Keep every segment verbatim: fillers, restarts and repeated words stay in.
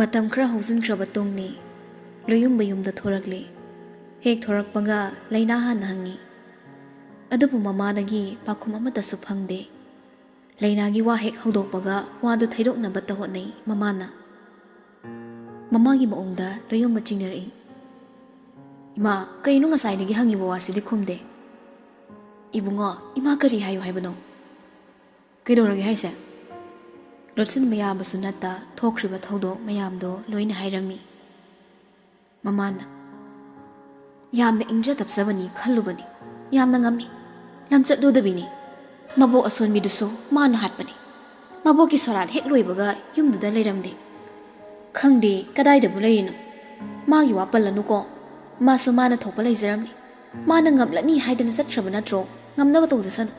ꯃꯇꯝ ꯈꯔ ꯍꯧꯖꯤꯟꯈ꯭ꯔꯕ ꯇꯨꯡꯅꯤ꯫ ꯂꯣꯌꯨꯝꯕ ꯌꯨꯝꯗ ꯊꯣꯔꯛꯂꯦ꯫ ꯍꯦꯛ ꯊꯣꯔꯛꯄꯒ ꯂꯩꯅꯥ ꯍꯥꯟꯅ ꯍꯪꯉꯤ꯫ ꯑꯗꯨꯕꯨ ꯃꯃꯥꯗꯒꯤ ꯄꯥꯎꯈꯨꯝ ꯑꯃꯠꯇꯁꯨ ꯐꯪꯗꯦ꯫ ꯂꯩꯅꯥꯒꯤ ꯋꯥ ꯍꯦꯛ ꯍꯧꯗꯣꯛꯄꯒ ꯋꯥꯗꯨ ꯊꯩꯗꯣꯛꯅꯕꯇ ꯍꯣꯠꯅꯩ ꯃꯃꯥꯅ꯫ ꯃꯃꯥꯒꯤ ꯃꯑꯣꯡꯗ ꯂꯣꯌꯨꯝꯕ ꯆꯤꯡꯅꯔꯛꯏ꯫ "ꯏꯃꯥ, ꯀꯩꯅꯣ ꯉꯁꯥꯏꯗꯒꯤ ꯍꯪꯉꯤꯕ ꯋꯥꯁꯤꯗꯤ ꯈꯨꯝꯗꯦ?" "ꯏꯕꯨꯡꯉꯣ, ꯏꯃꯥ ꯀꯔꯤ ꯍꯥꯏꯌꯨ ꯍꯥꯏꯕꯅꯣ?" "ꯀꯩꯗꯧꯔꯒꯦ ꯍꯥꯏꯁꯦ?" ꯂꯣꯠꯁꯤꯟꯕ ꯌꯥꯕꯁꯨ ꯅꯠꯇ ꯊꯣꯛꯈ꯭ꯔꯤꯕ ꯊꯧꯗꯣꯛ ꯃꯌꯥꯝꯗꯣ ꯂꯣꯏꯅ ꯍꯥꯏꯔꯝꯃꯤ꯫ ꯃꯃꯥꯅ, "ꯌꯥꯝꯅ ꯏꯪꯖ ꯇꯞꯆꯕꯅꯤ ꯈꯜꯂꯨꯕꯅꯤ꯫ ꯌꯥꯝꯅ ꯉꯝꯃꯤ꯫ ꯂꯝꯆꯠ ꯂꯨꯗꯕꯤꯅꯤ꯫ ꯃꯕꯣꯛ ꯑꯁꯣꯟꯕꯤꯗꯨꯁꯨ ꯃꯥꯅ ꯍꯥꯠꯄꯅꯤ꯫ ꯃꯕꯣꯛꯀꯤ ꯁꯣꯔꯥꯠ ꯍꯦꯛ ꯂꯣꯏꯕꯒ ꯌꯨꯝꯗꯨꯗ ꯂꯩꯔꯝꯗꯦ꯫ ꯈꯪꯗꯦ ꯀꯗꯥꯏꯗꯕꯨ ꯂꯩꯔꯤꯅꯣ꯫ ꯃꯥꯒꯤ ꯋꯥ ꯄꯜꯂꯅꯨꯀꯣ꯫ ꯃꯥꯁꯨ ꯃꯥꯅ ꯊꯣꯛꯄ ꯂꯩꯖꯔꯝꯅꯤ꯫ ꯃꯥꯅ ꯉꯝꯂꯅꯤ ꯍꯥꯏꯗꯅ ꯆꯠꯈ꯭ꯔꯕ ꯅꯠꯇ꯭ꯔꯣ? ꯉꯝꯅꯕ ꯇꯧꯖꯁꯅꯨ꯫"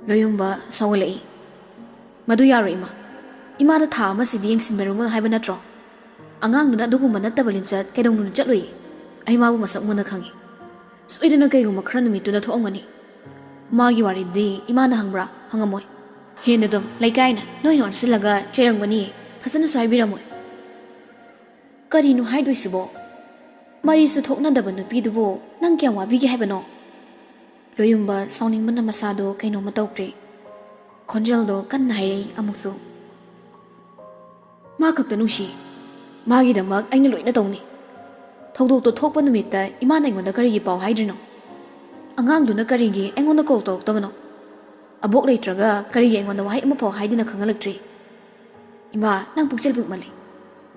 ꯂꯣꯌꯨꯝꯕ ꯁꯥꯎꯒꯠꯂꯛꯏ꯫ "ꯃꯗꯨ ꯌꯥꯔꯣꯏ ꯏꯃꯥ꯫ ꯏꯃꯥꯗ ꯊꯥ ꯑꯃꯁꯤꯗꯤ ꯌꯦꯡꯁꯤꯟꯕꯤꯔꯝꯃꯣ ꯍꯥꯏꯕ ꯅꯠꯇ꯭ꯔꯣ? ꯑꯉꯥꯡꯗꯨꯅ ꯑꯗꯨꯒꯨꯝꯕ ꯅꯠꯇꯕ ꯂꯤꯆꯠ ꯀꯩꯗꯧꯅꯨꯡꯗ ꯆꯠꯂꯣꯏꯌꯦ꯫ ꯑꯩ ꯃꯥꯕꯨ ꯃꯁꯛ ꯃꯨꯟꯅ ꯈꯪꯉꯤ꯫ ꯁꯣꯏꯗꯅ ꯀꯩꯒꯨꯝꯕ ꯈꯔ ꯅꯨꯃꯤꯠꯇꯨꯗ ꯊꯣꯛꯑꯝꯒꯅꯤ꯫ ꯃꯥꯒꯤ ꯋꯥꯔꯤꯗꯤ ꯏꯃꯥꯅ ꯍꯪꯕ꯭ꯔꯥ? ꯍꯪꯉꯝꯃꯣꯏ꯫ ꯍꯦꯟꯅ ꯑꯗꯨꯝ ꯂꯩꯀꯥꯏꯅ ꯅꯣꯏꯅ ꯑꯣꯟꯁꯤꯜꯂꯒ ꯆꯩꯔꯝꯒꯅꯤꯌꯦ꯫ ꯐꯖꯅꯁꯨ ꯍꯥꯏꯕꯤꯔꯝꯃꯣꯏ꯫" "ꯀꯔꯤꯅꯣ ꯍꯥꯏꯗꯣꯏꯁꯤꯕꯣ? ꯃꯔꯤꯁꯨ ꯊꯣꯛꯅꯗꯕ ꯅꯨꯄꯤꯗꯨꯕꯨ ꯅꯪ ꯀꯌꯥꯝ ꯋꯥꯕꯤꯒꯦ ꯍꯥꯏꯕꯅꯣ?" ꯂꯣꯌꯨꯝꯕ ꯁꯥꯎꯅꯤꯡꯕꯅ ꯃꯁꯥꯗꯣ ꯀꯩꯅꯣꯝꯃ ꯇꯧꯈ꯭ꯔꯦ꯫ ꯈꯣꯟꯖꯦꯜꯗꯣ ꯀꯟꯅ ꯍꯥꯏꯔꯛꯏ ꯑꯃꯨꯛꯁꯨ꯫ "ꯃꯥ ꯈꯛꯇ ꯅꯨꯡꯁꯤ꯫ ꯃꯥꯒꯤꯗꯃꯛ ꯑꯩꯅ ꯂꯣꯏꯅ ꯇꯧꯅꯤ꯫ ꯊꯧꯗꯣꯛꯇꯣ ꯊꯣꯛꯄ ꯅꯨꯃꯤꯠꯇ ꯏꯃꯥꯅ ꯑꯩꯉꯣꯟꯗ ꯀꯔꯤꯒꯤ ꯄꯥꯎ ꯍꯥꯏꯗ꯭ꯔꯤꯅꯣ? ꯑꯉꯥꯡꯗꯨꯅ ꯀꯔꯤꯒꯤ ꯑꯩꯉꯣꯟꯗ ꯀꯣꯜ ꯇꯧꯔꯛꯇꯕꯅꯣ? ꯑꯕꯣꯛ ꯂꯩꯇ꯭ꯔꯒ ꯀꯔꯤꯒꯤ ꯑꯩꯉꯣꯟꯗ ꯋꯥꯍꯩ ꯑꯃꯐꯥꯎ ꯍꯥꯏꯗꯨꯅ ꯈꯪꯍꯜꯂꯛꯇ꯭ꯔꯤ? ꯏꯃꯥ, ꯅꯪ ꯄꯨꯛꯆꯦꯜ ꯄꯤꯛꯃꯜꯂꯤ꯫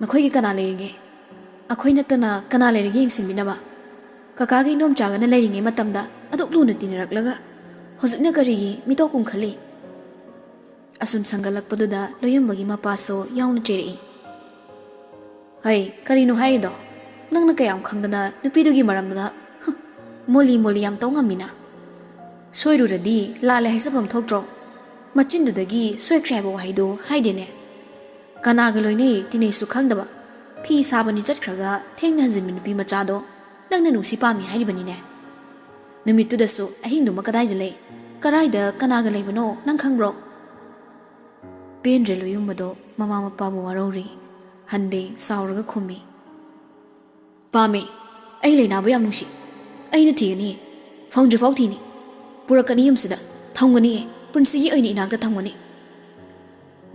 ꯅꯈꯣꯏꯒꯤ ꯀꯅꯥ ꯂꯩꯔꯤꯒꯦ? ꯑꯩꯈꯣꯏ ꯅꯠꯇꯅ ꯀꯅꯥ ꯂꯩꯔꯤꯒꯦ ꯌꯦꯡꯁꯤꯟꯕꯤꯅꯕ? ꯀꯀꯥꯒ ꯏꯅꯣꯝꯆꯥꯒꯅ ꯂꯩꯔꯤꯉꯩ ꯃꯇꯝꯗ ꯑꯗꯨꯛ ꯂꯨꯅ ꯇꯤꯟꯅꯔꯛꯂꯒ ꯍꯧꯖꯤꯛꯅ ꯀꯔꯤꯒꯤ ꯃꯤꯇꯣꯞ ꯀꯨꯝꯈꯠꯂꯤ?" ꯑꯁꯨꯝ ꯁꯪꯒꯠꯂꯛꯄꯗꯨꯗ ꯂꯣꯌꯨꯝꯕꯒꯤ ꯃꯄꯥꯁꯨ ꯌꯥꯎꯅ ꯆꯩꯔꯛꯏ꯫ "ꯍꯩ, ꯀꯔꯤꯅꯣ ꯍꯥꯏꯔꯤꯗꯣ? ꯅꯪꯅ ꯀꯌꯥꯝ ꯈꯪꯗꯅ ꯅꯨꯄꯤꯗꯨꯒꯤ ꯃꯔꯝꯗ, ꯍ, ꯃꯣꯂꯤ ꯃꯣꯂꯤ ꯌꯥꯝ ꯇꯧ ꯉꯝꯃꯤꯅ? ꯁꯣꯏꯔꯨꯔꯗꯤ ꯂꯥꯜꯂꯦ ꯍꯥꯏꯖꯐꯝ ꯊꯣꯛꯇ꯭ꯔꯣ? ꯃꯆꯤꯟꯗꯨꯗꯒꯤ ꯁꯣꯏꯈ꯭ꯔꯦ ꯍꯥꯏꯕ ꯋꯥꯍꯩꯗꯣ ꯍꯥꯏꯗꯦꯅꯦ꯫ ꯀꯅꯥꯒ ꯂꯣꯏꯅꯩ ꯇꯤꯟꯅꯩꯁꯨ ꯈꯪꯗꯕ, ꯐꯤ ꯁꯥꯕꯅꯤ ꯆꯠꯈ꯭ꯔꯒ ꯊꯦꯡꯅ ꯍꯟꯖꯤꯟꯕ ꯅꯨꯄꯤ ꯃꯆꯥꯗꯣ ꯅꯪꯅ ꯅꯨꯡꯁꯤ ꯄꯥꯝꯃꯤ ꯍꯥꯏꯔꯤꯕꯅꯤꯅꯦ꯫ ꯅꯨꯃꯤꯠꯇꯨꯗꯁꯨ ꯑꯍꯤꯡꯗꯨꯃ ꯀꯗꯥꯏꯗ ꯂꯩ? ꯀꯔꯥꯏꯗ ꯀꯅꯥꯒ ꯂꯩꯕꯅꯣ ꯅꯪ ꯈꯪꯕ꯭ꯔꯣ?" ꯄꯦꯟꯗ꯭ꯔꯦ ꯂꯣꯌꯨꯝꯕꯗꯣ ꯃꯃꯥ ꯃꯄꯥꯕꯨ ꯋꯥꯔꯧꯔꯤ꯫ ꯍꯟꯗꯦ ꯁꯥꯎꯔꯒ ꯈꯨꯝꯃꯤ꯫ "ꯄꯥꯝꯃꯦ꯫ ꯑꯩ ꯂꯩꯅꯥꯕꯨ ꯌꯥꯝ ꯅꯨꯡꯁꯤ꯫ ꯑꯩꯅ ꯊꯤꯒꯅꯤ꯫ ꯐꯪꯗ꯭ꯔꯤꯐꯥꯎ ꯊꯤꯅꯤ꯫ ꯄꯨꯔꯛꯀꯅꯤ ꯌꯨꯝꯁꯤꯗ꯫ ꯊꯝꯒꯅꯤ꯫ ꯄꯨꯟꯁꯤꯒꯤ ꯑꯣꯏꯅ ꯏꯅꯥꯛꯇ ꯊꯝꯒꯅꯤ꯫"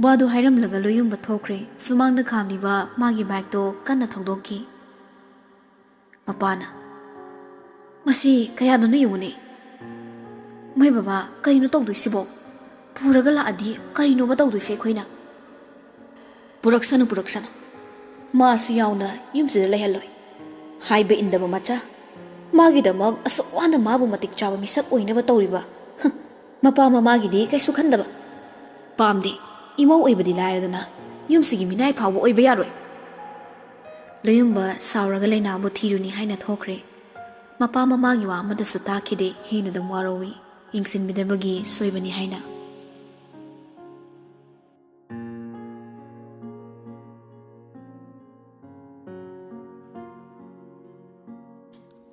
ꯋꯥꯗꯨ ꯍꯥꯏꯔꯝꯂꯒ ꯂꯣꯌꯨꯝꯕ ꯊꯣꯛꯈ꯭ꯔꯦ꯫ ꯁꯨꯃꯥꯡꯗ ꯈꯥꯝꯂꯤꯕ ꯃꯥꯒꯤ ꯕꯥꯏꯛꯇꯣ ꯀꯟꯅ ꯊꯧꯗꯣꯛꯈꯤ꯫ ꯃꯄꯥꯅ, "ꯃꯁꯤ ꯀꯌꯥꯗꯅꯣ ꯌꯦꯡꯉꯨꯅꯦ꯫ ꯃꯣꯏ ꯕꯕꯥ, ꯀꯩꯅꯣ ꯇꯧꯗꯣꯏꯁꯤꯕꯣ? ꯄꯨꯔꯒ ꯂꯥꯛꯑꯗꯤ ꯀꯔꯤꯅꯣꯕ ꯇꯧꯗꯣꯏꯁꯦ ꯑꯩꯈꯣꯏꯅ?" "ꯄꯨꯔꯛꯁꯅꯨ, ꯄꯨꯔꯛꯁꯅꯨ꯫ ꯃꯥꯁꯨ ꯌꯥꯎꯅ ꯌꯨꯝꯁꯤꯗ ꯂꯩꯍꯜꯂꯣꯏ꯫ ꯍꯥꯏꯕ ꯏꯟꯗꯕ ꯃꯆꯥ꯫ ꯃꯥꯒꯤꯗꯃꯛ ꯑꯁꯨꯛ ꯋꯥꯅ ꯃꯥꯕꯨ ꯃꯇꯤꯛ ꯆꯥꯕ ꯃꯤꯁꯛ ꯑꯣꯏꯅꯕ ꯇꯧꯔꯤꯕ꯫ ꯍ, ꯃꯄꯥ ꯃꯃꯥꯒꯤꯗꯤ ꯀꯩꯁꯨ ꯈꯟꯗꯕ꯫ ꯄꯥꯝꯗꯦ꯫ ꯏꯃꯧ ꯑꯣꯏꯕꯗꯤ ꯂꯥꯏꯔꯗꯅ, ꯌꯨꯝꯁꯤꯒꯤ ꯃꯤꯅꯥꯏ ꯐꯥꯎꯕ ꯑꯣꯏꯕ ꯌꯥꯔꯣꯏ꯫" ꯂꯣꯌꯨꯝꯕ ꯁꯥꯎꯔꯒ ꯂꯩꯅꯥꯕꯨ ꯊꯤꯔꯨꯅꯤ ꯍꯥꯏꯅ ꯊꯣꯛꯈ꯭ꯔꯦ꯫ ꯃꯄꯥ ꯃꯃꯥꯒꯤ ꯋꯥ ꯑꯃꯠꯇꯁꯨ ꯇꯥꯈꯤꯗꯦ꯫ ꯍꯦꯟꯅ ꯑꯗꯨꯝ ꯋꯥꯔꯧꯏ꯫ ꯌꯦꯡꯁꯤꯟꯕꯤꯗꯕꯒꯤ ꯁꯣꯏꯕꯅꯤ ꯍꯥꯏꯅ꯫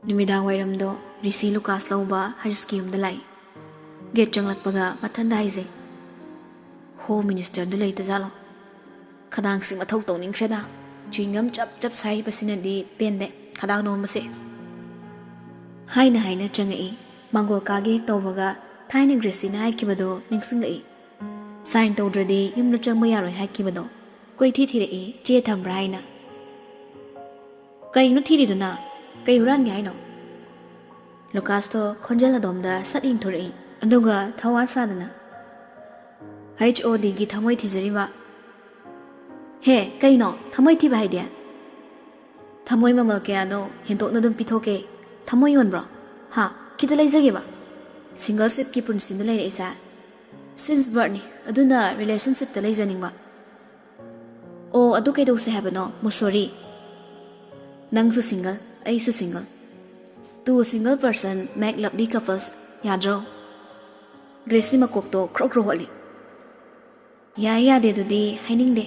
ꯅꯨꯃꯤꯗꯥꯡ ꯋꯥꯏꯔꯝꯗꯣ ꯔꯤꯁꯤ ꯂꯨꯀꯥꯁ ꯂꯧꯕ ꯍꯔꯤꯁꯀꯤ ꯌꯨꯝꯗ ꯂꯥꯛꯏ꯫ ꯒꯦꯠ ꯆꯪꯂꯛꯄꯒ ꯃꯊꯟꯗ ꯍꯥꯏꯖꯩ, "ꯍꯣꯝ ꯃꯤꯅꯤꯁꯇꯔꯗꯨ ꯂꯩꯇꯖꯥꯠꯂꯣ? ꯈꯗꯥꯡꯁꯤ ꯃꯊꯧ ꯇꯧꯅꯤꯡꯈ꯭ꯔꯦꯗ꯫ ꯆ꯭ꯋꯤꯡꯒꯝ ꯆꯞ ꯆꯞ ꯁꯥꯏꯕꯁꯤꯅꯗꯤ ꯄꯦꯟꯗꯦ, ꯈꯗꯥꯡ ꯅꯣꯝꯕꯁꯦ꯫" ꯍꯥꯏꯅ ꯍꯥꯏꯅ ꯆꯪꯉꯛꯏ꯫ ꯃꯥꯡꯒꯣꯜ ꯀꯥꯒꯦ ꯍꯦꯛ ꯇꯧꯕꯒ ꯊꯥꯏꯅ ꯒ꯭ꯔꯦꯁꯤꯅ ꯍꯥꯏꯈꯤꯕꯗꯣ ꯅꯤꯡꯁꯤꯡꯂꯛꯏ꯫ ꯁꯥꯏꯟ ꯇꯧꯗ꯭ꯔꯗꯤ ꯌꯨꯝꯗ ꯆꯪꯕ ꯌꯥꯔꯣꯏ ꯍꯥꯏꯈꯤꯕꯗꯣ꯫ ꯀꯣꯏꯊꯤ ꯊꯤꯔꯛꯏ, ꯆꯦ ꯊꯝꯕ꯭ꯔꯥ ꯍꯥꯏꯅ꯫ "ꯀꯩꯅꯣ ꯊꯤꯔꯤꯗꯨꯅ? ꯀꯩ ꯍꯨꯔꯥꯟꯒꯦ ꯍꯥꯏꯅꯣ?" ꯂꯨꯀꯥꯁꯇꯣ ꯈꯣꯟꯖꯦꯜ ꯑꯗꯣꯝꯗ ꯁꯠ ꯌꯦꯡꯊꯣꯔꯛꯏ, ꯑꯗꯨꯒ ꯊꯋꯥ ꯁꯥꯗꯅ, "ꯍꯩꯆ ꯑꯣ ꯗꯤꯒꯤ ꯊꯃꯣꯏ ꯊꯤꯖꯔꯤꯕ꯫" "ꯍꯦ, ꯀꯩꯅꯣ ꯊꯃꯣꯏ ꯊꯤꯕ ꯍꯥꯏꯗꯤ?" "ꯊꯃꯣꯏ ꯃꯃꯜ ꯀꯌꯥꯅꯣ ꯍꯦꯟꯗꯣꯛꯅ ꯑꯗꯨꯝ ꯄꯤꯊꯣꯛꯀꯦ꯫ ꯊꯃꯣꯏ ꯌꯣꯟꯕ꯭ꯔꯣ? ꯍꯥ? ꯈꯤꯇ ꯂꯩꯖꯒꯦꯕ꯫ ꯁꯤꯡꯒꯜꯁꯤꯞꯀꯤ ꯄꯨꯟꯁꯤꯗ ꯂꯩꯔꯛꯏꯁꯦ꯫ ꯁꯤꯟꯁ ꯕꯔꯠꯅꯤ, ꯑꯗꯨꯅ ꯔꯤꯂꯦꯁꯟꯁꯤꯞꯇ ꯂꯩꯖꯅꯤꯡꯕ꯫" "ꯑꯣ, ꯑꯗꯨ ꯀꯩꯗꯧꯁꯦ ꯍꯥꯏꯕꯅꯣ, ꯃꯨꯁꯣꯔꯤ?" "ꯅꯪꯁꯨ ꯁꯤꯡꯒꯜ, ꯑꯩꯁꯨ single. Two single person make lovely couples, ꯌꯥꯗ꯭ꯔꯣ?" ꯒ꯭ꯔꯦꯁꯤ ꯃꯀꯣꯛꯇꯣ ꯈ꯭ꯔꯣꯛ ꯈ꯭ꯔꯣꯛ ꯍꯣꯠꯂꯤ꯫ "ꯌꯥꯏ ꯌꯥꯗꯦ ꯑꯗꯨꯗꯤ ꯍꯥꯏꯅꯤꯡꯗꯦ꯫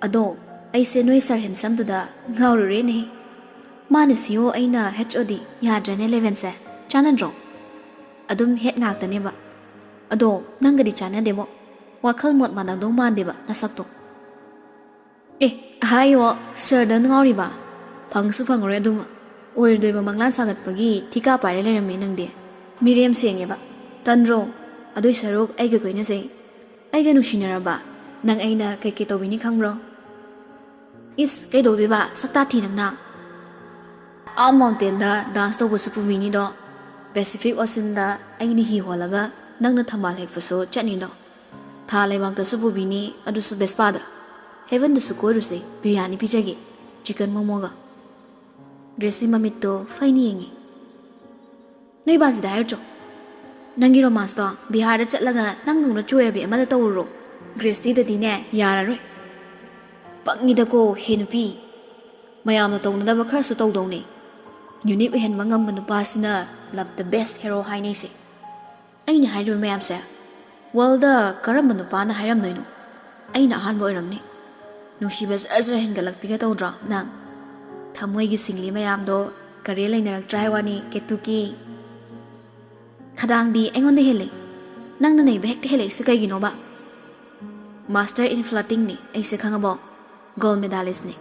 ꯑꯗꯣ ꯑꯩꯁꯦ ꯅꯣꯏ ꯁꯥꯔ ꯍꯦꯟꯁꯝꯗꯨꯗ ꯉꯥꯎꯔꯨꯔꯦꯅꯦ꯫ ꯃꯥꯅ ꯁꯤ ꯏ ꯑꯣ, ꯑꯩꯅ ꯍꯩꯆ ꯑꯣ ꯗꯤ, ꯌꯥꯗ꯭ꯔꯦꯅꯦ ꯂꯦꯚꯦꯟꯁꯦ꯫ ꯆꯥꯟꯅꯗ꯭ꯔꯣ? ꯑꯗꯨꯝ ꯍꯦꯠ ꯉꯥꯛꯇꯅꯦꯕ꯫ ꯑꯗꯣ ꯅꯪꯒꯗꯤ ꯆꯥꯟꯅꯗꯦꯕꯣ꯫ ꯋꯥꯈꯜ ꯃꯣꯠ ꯃꯥꯟꯅꯗꯧ ꯃꯥꯟꯗꯦꯕ ꯅꯁꯛꯇꯣ꯫" ꯑꯦ, ꯍꯥꯏꯌꯣ, ꯁꯔꯗ ꯉꯥꯎꯔꯤꯕ? ꯐꯪꯁꯨ ꯐꯪꯉꯔꯣꯏ ꯑꯗꯨꯃ꯫ ꯑꯣꯏꯔꯣꯏꯗꯣꯏꯕ ꯃꯪꯂꯥꯟ ꯁꯥꯒꯠꯄꯒꯤ ꯊꯤꯀꯥ ꯄꯥꯏꯔ ꯂꯩꯔꯝꯃꯦ ꯅꯪꯗꯤ꯫ ꯃꯤꯔꯦꯝ ꯁꯦꯡꯉꯦꯕ꯫ ꯇꯟꯗ꯭ꯔꯣ? ꯑꯗꯨꯏ ꯁꯔꯨꯛ ꯑꯩꯒ ꯀꯣꯏꯅꯁꯦ꯫ ꯑꯩꯒ ꯅꯨꯡꯁꯤꯅꯔꯕ ꯅꯪ ꯑꯩꯅ ꯀꯩꯀꯩ ꯇꯧꯕꯤꯅꯤ ꯈꯪꯕ꯭ꯔꯣ? ꯏꯁ, ꯀꯩꯗꯧꯗꯣꯏꯕ? ꯁꯛꯇꯥ ꯊꯤ ꯅꯪꯅ꯫ ꯑꯥ ꯃꯥꯎꯟꯇꯦꯟꯗ ꯗꯥꯟꯁ ꯇꯧꯕꯁꯨ ꯄꯨꯕꯤꯅꯤꯗꯣ꯫ ꯄꯦꯁꯤꯐꯤꯛ ꯑꯣꯁꯤꯟꯗ ꯑꯩꯅ ꯍꯤ ꯍꯣꯜꯂꯒ ꯅꯪꯅ ꯊꯝꯕꯥꯜ ꯍꯦꯛꯄꯁꯨ ꯆꯠꯅꯤꯗꯣ꯫ ꯊꯥ ꯂꯩꯕꯥꯛꯇꯁꯨ ꯄꯨꯕꯤꯅꯤ, ꯑꯗꯨꯁꯨ ꯕꯦꯁꯄꯥꯗ꯫ ꯍꯦꯚꯦꯟꯗꯁꯨ ꯀꯣꯏꯔꯨꯁꯦ, ꯕꯤꯔꯌꯥꯅꯤ ꯄꯤꯖꯒꯦ, ꯆꯤꯀꯟ ꯃꯣꯃꯣꯒ꯫ ꯒ꯭ꯔꯦꯁꯂꯤ ꯃꯃꯤꯠꯇꯣ ꯐꯩꯅ ꯌꯦꯡꯉꯤ꯫ ꯅꯣꯏ ꯕꯥꯁꯤꯗ ꯍꯥꯏꯔꯨꯆꯣ꯫ ꯅꯪꯒꯤ ꯔꯣꯃꯥꯟꯁꯇꯣ ꯕꯤꯍꯥꯔꯗ ꯆꯠꯂꯒ ꯅꯪꯗꯧꯅ ꯆꯣꯏꯔꯕꯤ ꯑꯃꯗ ꯇꯧꯔꯨꯔꯣ꯫ ꯒ꯭ꯔꯦꯁꯂꯤꯗꯗꯤꯅꯦ, ꯌꯥꯔꯔꯣꯏ꯫ ꯄꯪꯉꯤꯗꯀꯣ, ꯍꯦ ꯅꯨꯄꯤ꯫ ꯃꯌꯥꯝꯅ ꯇꯧꯅꯗꯕ ꯈꯔꯁꯨ ꯇꯧꯗꯧꯅꯦ꯫ ꯌꯨꯅꯤꯛ ꯑꯣꯏꯍꯟꯕ ꯉꯝꯕ ꯅꯨꯄꯥꯁꯤꯅ love the best hero ꯍꯥꯏꯅꯩꯁꯦ꯫ ꯑꯩꯅ ꯍꯥꯏꯔꯤꯕ ꯃꯌꯥꯝꯁꯦ ꯋꯥꯔꯜꯗ ꯀꯔꯝꯕ ꯅꯨꯄꯥꯅ ꯍꯥꯏꯔꯝꯗꯣꯏꯅꯣ? ꯑꯩꯅ ꯑꯍꯥꯟꯕ ꯑꯣꯏꯔꯝꯅꯤ꯫ ꯅꯨꯡꯁꯤꯕ ꯖꯔ ꯖꯔ ꯍꯦꯟꯒꯠꯂꯛꯄꯤꯒ ꯇꯧꯗ꯭ꯔꯣ ꯅꯪ? ꯊꯃꯣꯏꯒꯤ ꯁꯤꯡꯂꯤ ꯃꯌꯥꯝꯗꯣ ꯀꯔꯦ ꯂꯩꯅꯔꯛꯇ꯭ꯔꯥ ꯍꯥꯏ ꯋꯥꯅꯤ, ꯀꯦꯇꯨꯀꯤ꯫ ꯈꯗꯥꯡꯗꯤ ꯑꯩꯉꯣꯟꯗ ꯍꯦꯜꯂꯦ꯫ ꯅꯪꯅ ꯅꯩꯕ ꯍꯦꯛꯇ ꯍꯦꯜꯂꯛꯏꯁꯦ ꯀꯩꯒꯤꯅꯣꯕ? Master in flirtingꯅꯤ ꯑꯩꯁꯦ, ꯈꯪꯉꯕꯣ? Gold medalistꯅꯤ꯫